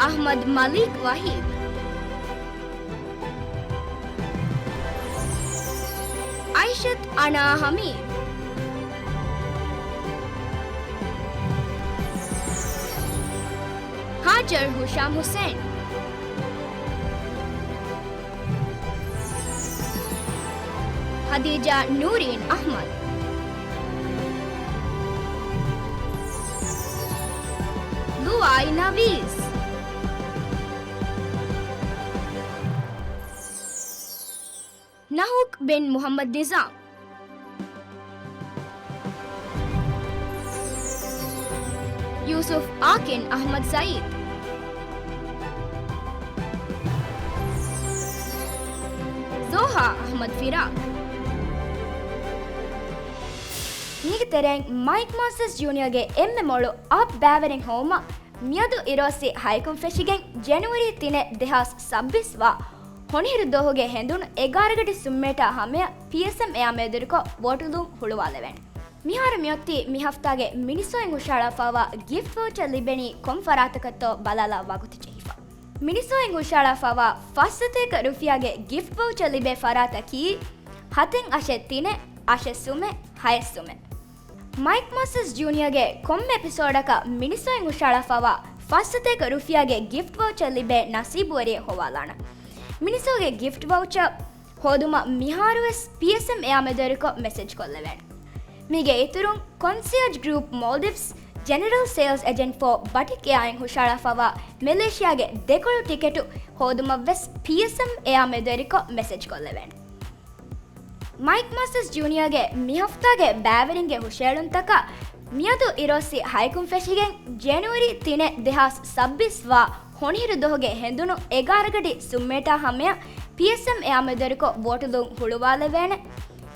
އަޙްމަދު މަލީކް ވަޙީދު، އައިޝަތު އަނާ ޙަމީދު، ހާޖަރު ހިޝާމް ޙުސެން، ޚަދީޖާ ނޫރީން އަޙްމަދު، ލުއާއި ނަވީސް، ނަހޫކް ބިން މުޙައްމަދު ނިޒާމް، ޔޫސުފް އާކިން އަޙްމަދު ސައީދު، ޒޯހާ އަޙްމަދު ފިރާގް. މީގެ ތެރެއިން މައިކް މާސްޓަސް ޖޫނިއަރގެ އެންމެ މޮޅު އަށް ބައިވެރިން ހޮވުމަށް މިއަދު އިރުއޮއްސި ހައެއްކުން ފެށިގެން ޖެނުއަރީ ތިނެއް ދެހާސް ސައްބީސް ވާ ހޮނިހިރު ދުވަހުގެ ހެނދުނު އެގާރަ ގަޑި ސުންމޭޓާ ހަމަޔަށް ޕީއެސްއެމް އެއާ މެދުވެރިކޮށް ވޯޓުލުން ހުޅުވާލެވޭނެ. މިހާރު މިއޮތީ މި ހަފްތާގެ މިނިސް އޮތް ހުށަހަޅާފައިވާ ގިފްޓް ވައުޗަރ ލިބެނީ ކޮން ފަރާތަކަށްތޯ ބަލާލާ ވަގުތު ޖެހިފަ. މިނިސް އޮތް ހުށަހަޅާފައިވާ ފައްސަތޭކަ ރުފިޔާގެ ގިފްޓް ވައުޗަރ ލިބޭ ފަރާތަކީ، ހަތެއް އަށެއް ތިނެއް، އަށެއް ސުމެއް، ހައެއް ސުމެއް. މައިކް މާސްޓަސް ޖޫނިއަރގެ ކޮންމެ އެޕިސޯޑަކަށް މިނިސް އޮތް ހުށަހަޅާފައިވާ ފައްސަތޭކަ ރުފިޔާގެ ގިފްޓް ވައުޗަރ ލިބޭ ނަސީބުވެރިއެއް ހޮވާލާނަން. މިނިސޯގެ ގިފްޓް ވައުޗަރ ހޯދުމަށް މިހާރުވެސް ޕީއެސްއެމް އެއާ މެދުވެރިކޮށް މެސެޖް ކޮށްލެވޭނެ. މީގެ އިތުރުން ކޮންސިއާޖް ގްރޫޕް މޯލްޑިވްސް ޖެނެރަލް ސޭލްސް އެޖެންޓް ފޯ ބަޓިކް އެއާއިން ހުށަހަޅާފައިވާ މެލޭޝިޔާގެ ދެކޮޅު ޓިކެޓު ހޯދުމަށްވެސް ޕީއެސްއެމް އެއާ މެދުވެރިކޮށް މެސެޖް ކޮށްލެވޭނެ. މައިކް މާސްޓަރސް ޖޫނިއަރގެ މި ހަފްތާގެ ބައިވެރިންގެ ހުށައެޅުންތަކަށް މިއަދު އިރުއޮއްސި ހައެއްކުން ފެށިގެން ޖެނުއަރީ ތިނެއް ދެހާސް ސައްބީސް ވާ ހޮނިހިރު ދުވަހުގެ ހެނދުނު އެގާރަ ގަޑި ސުންމޭޓާ ހަމަޔަށް ޕީއެސްއެމް އެއާ މެދުވެރިކޮށް ވޯޓުލުން ހުޅުވާލެވޭނެ.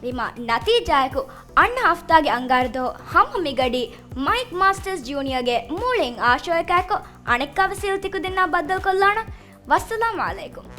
ނިމާ ނަތީޖާއަކު އަންނަ ހަފްތާގެ އަންގާރަ ދުވަހު ހަމަ މި ގަޑީ މައިކް މާސްޓަރސް ޖޫނިއަރގެ މޫޅިން އާށޯއަކާއެކު އަނެއްކާވެސް ހިލަ ތިކުދިންނާ ބައްދަލުކޮށްލާނަން. ވައްސަލާމް އަލައިކުމް.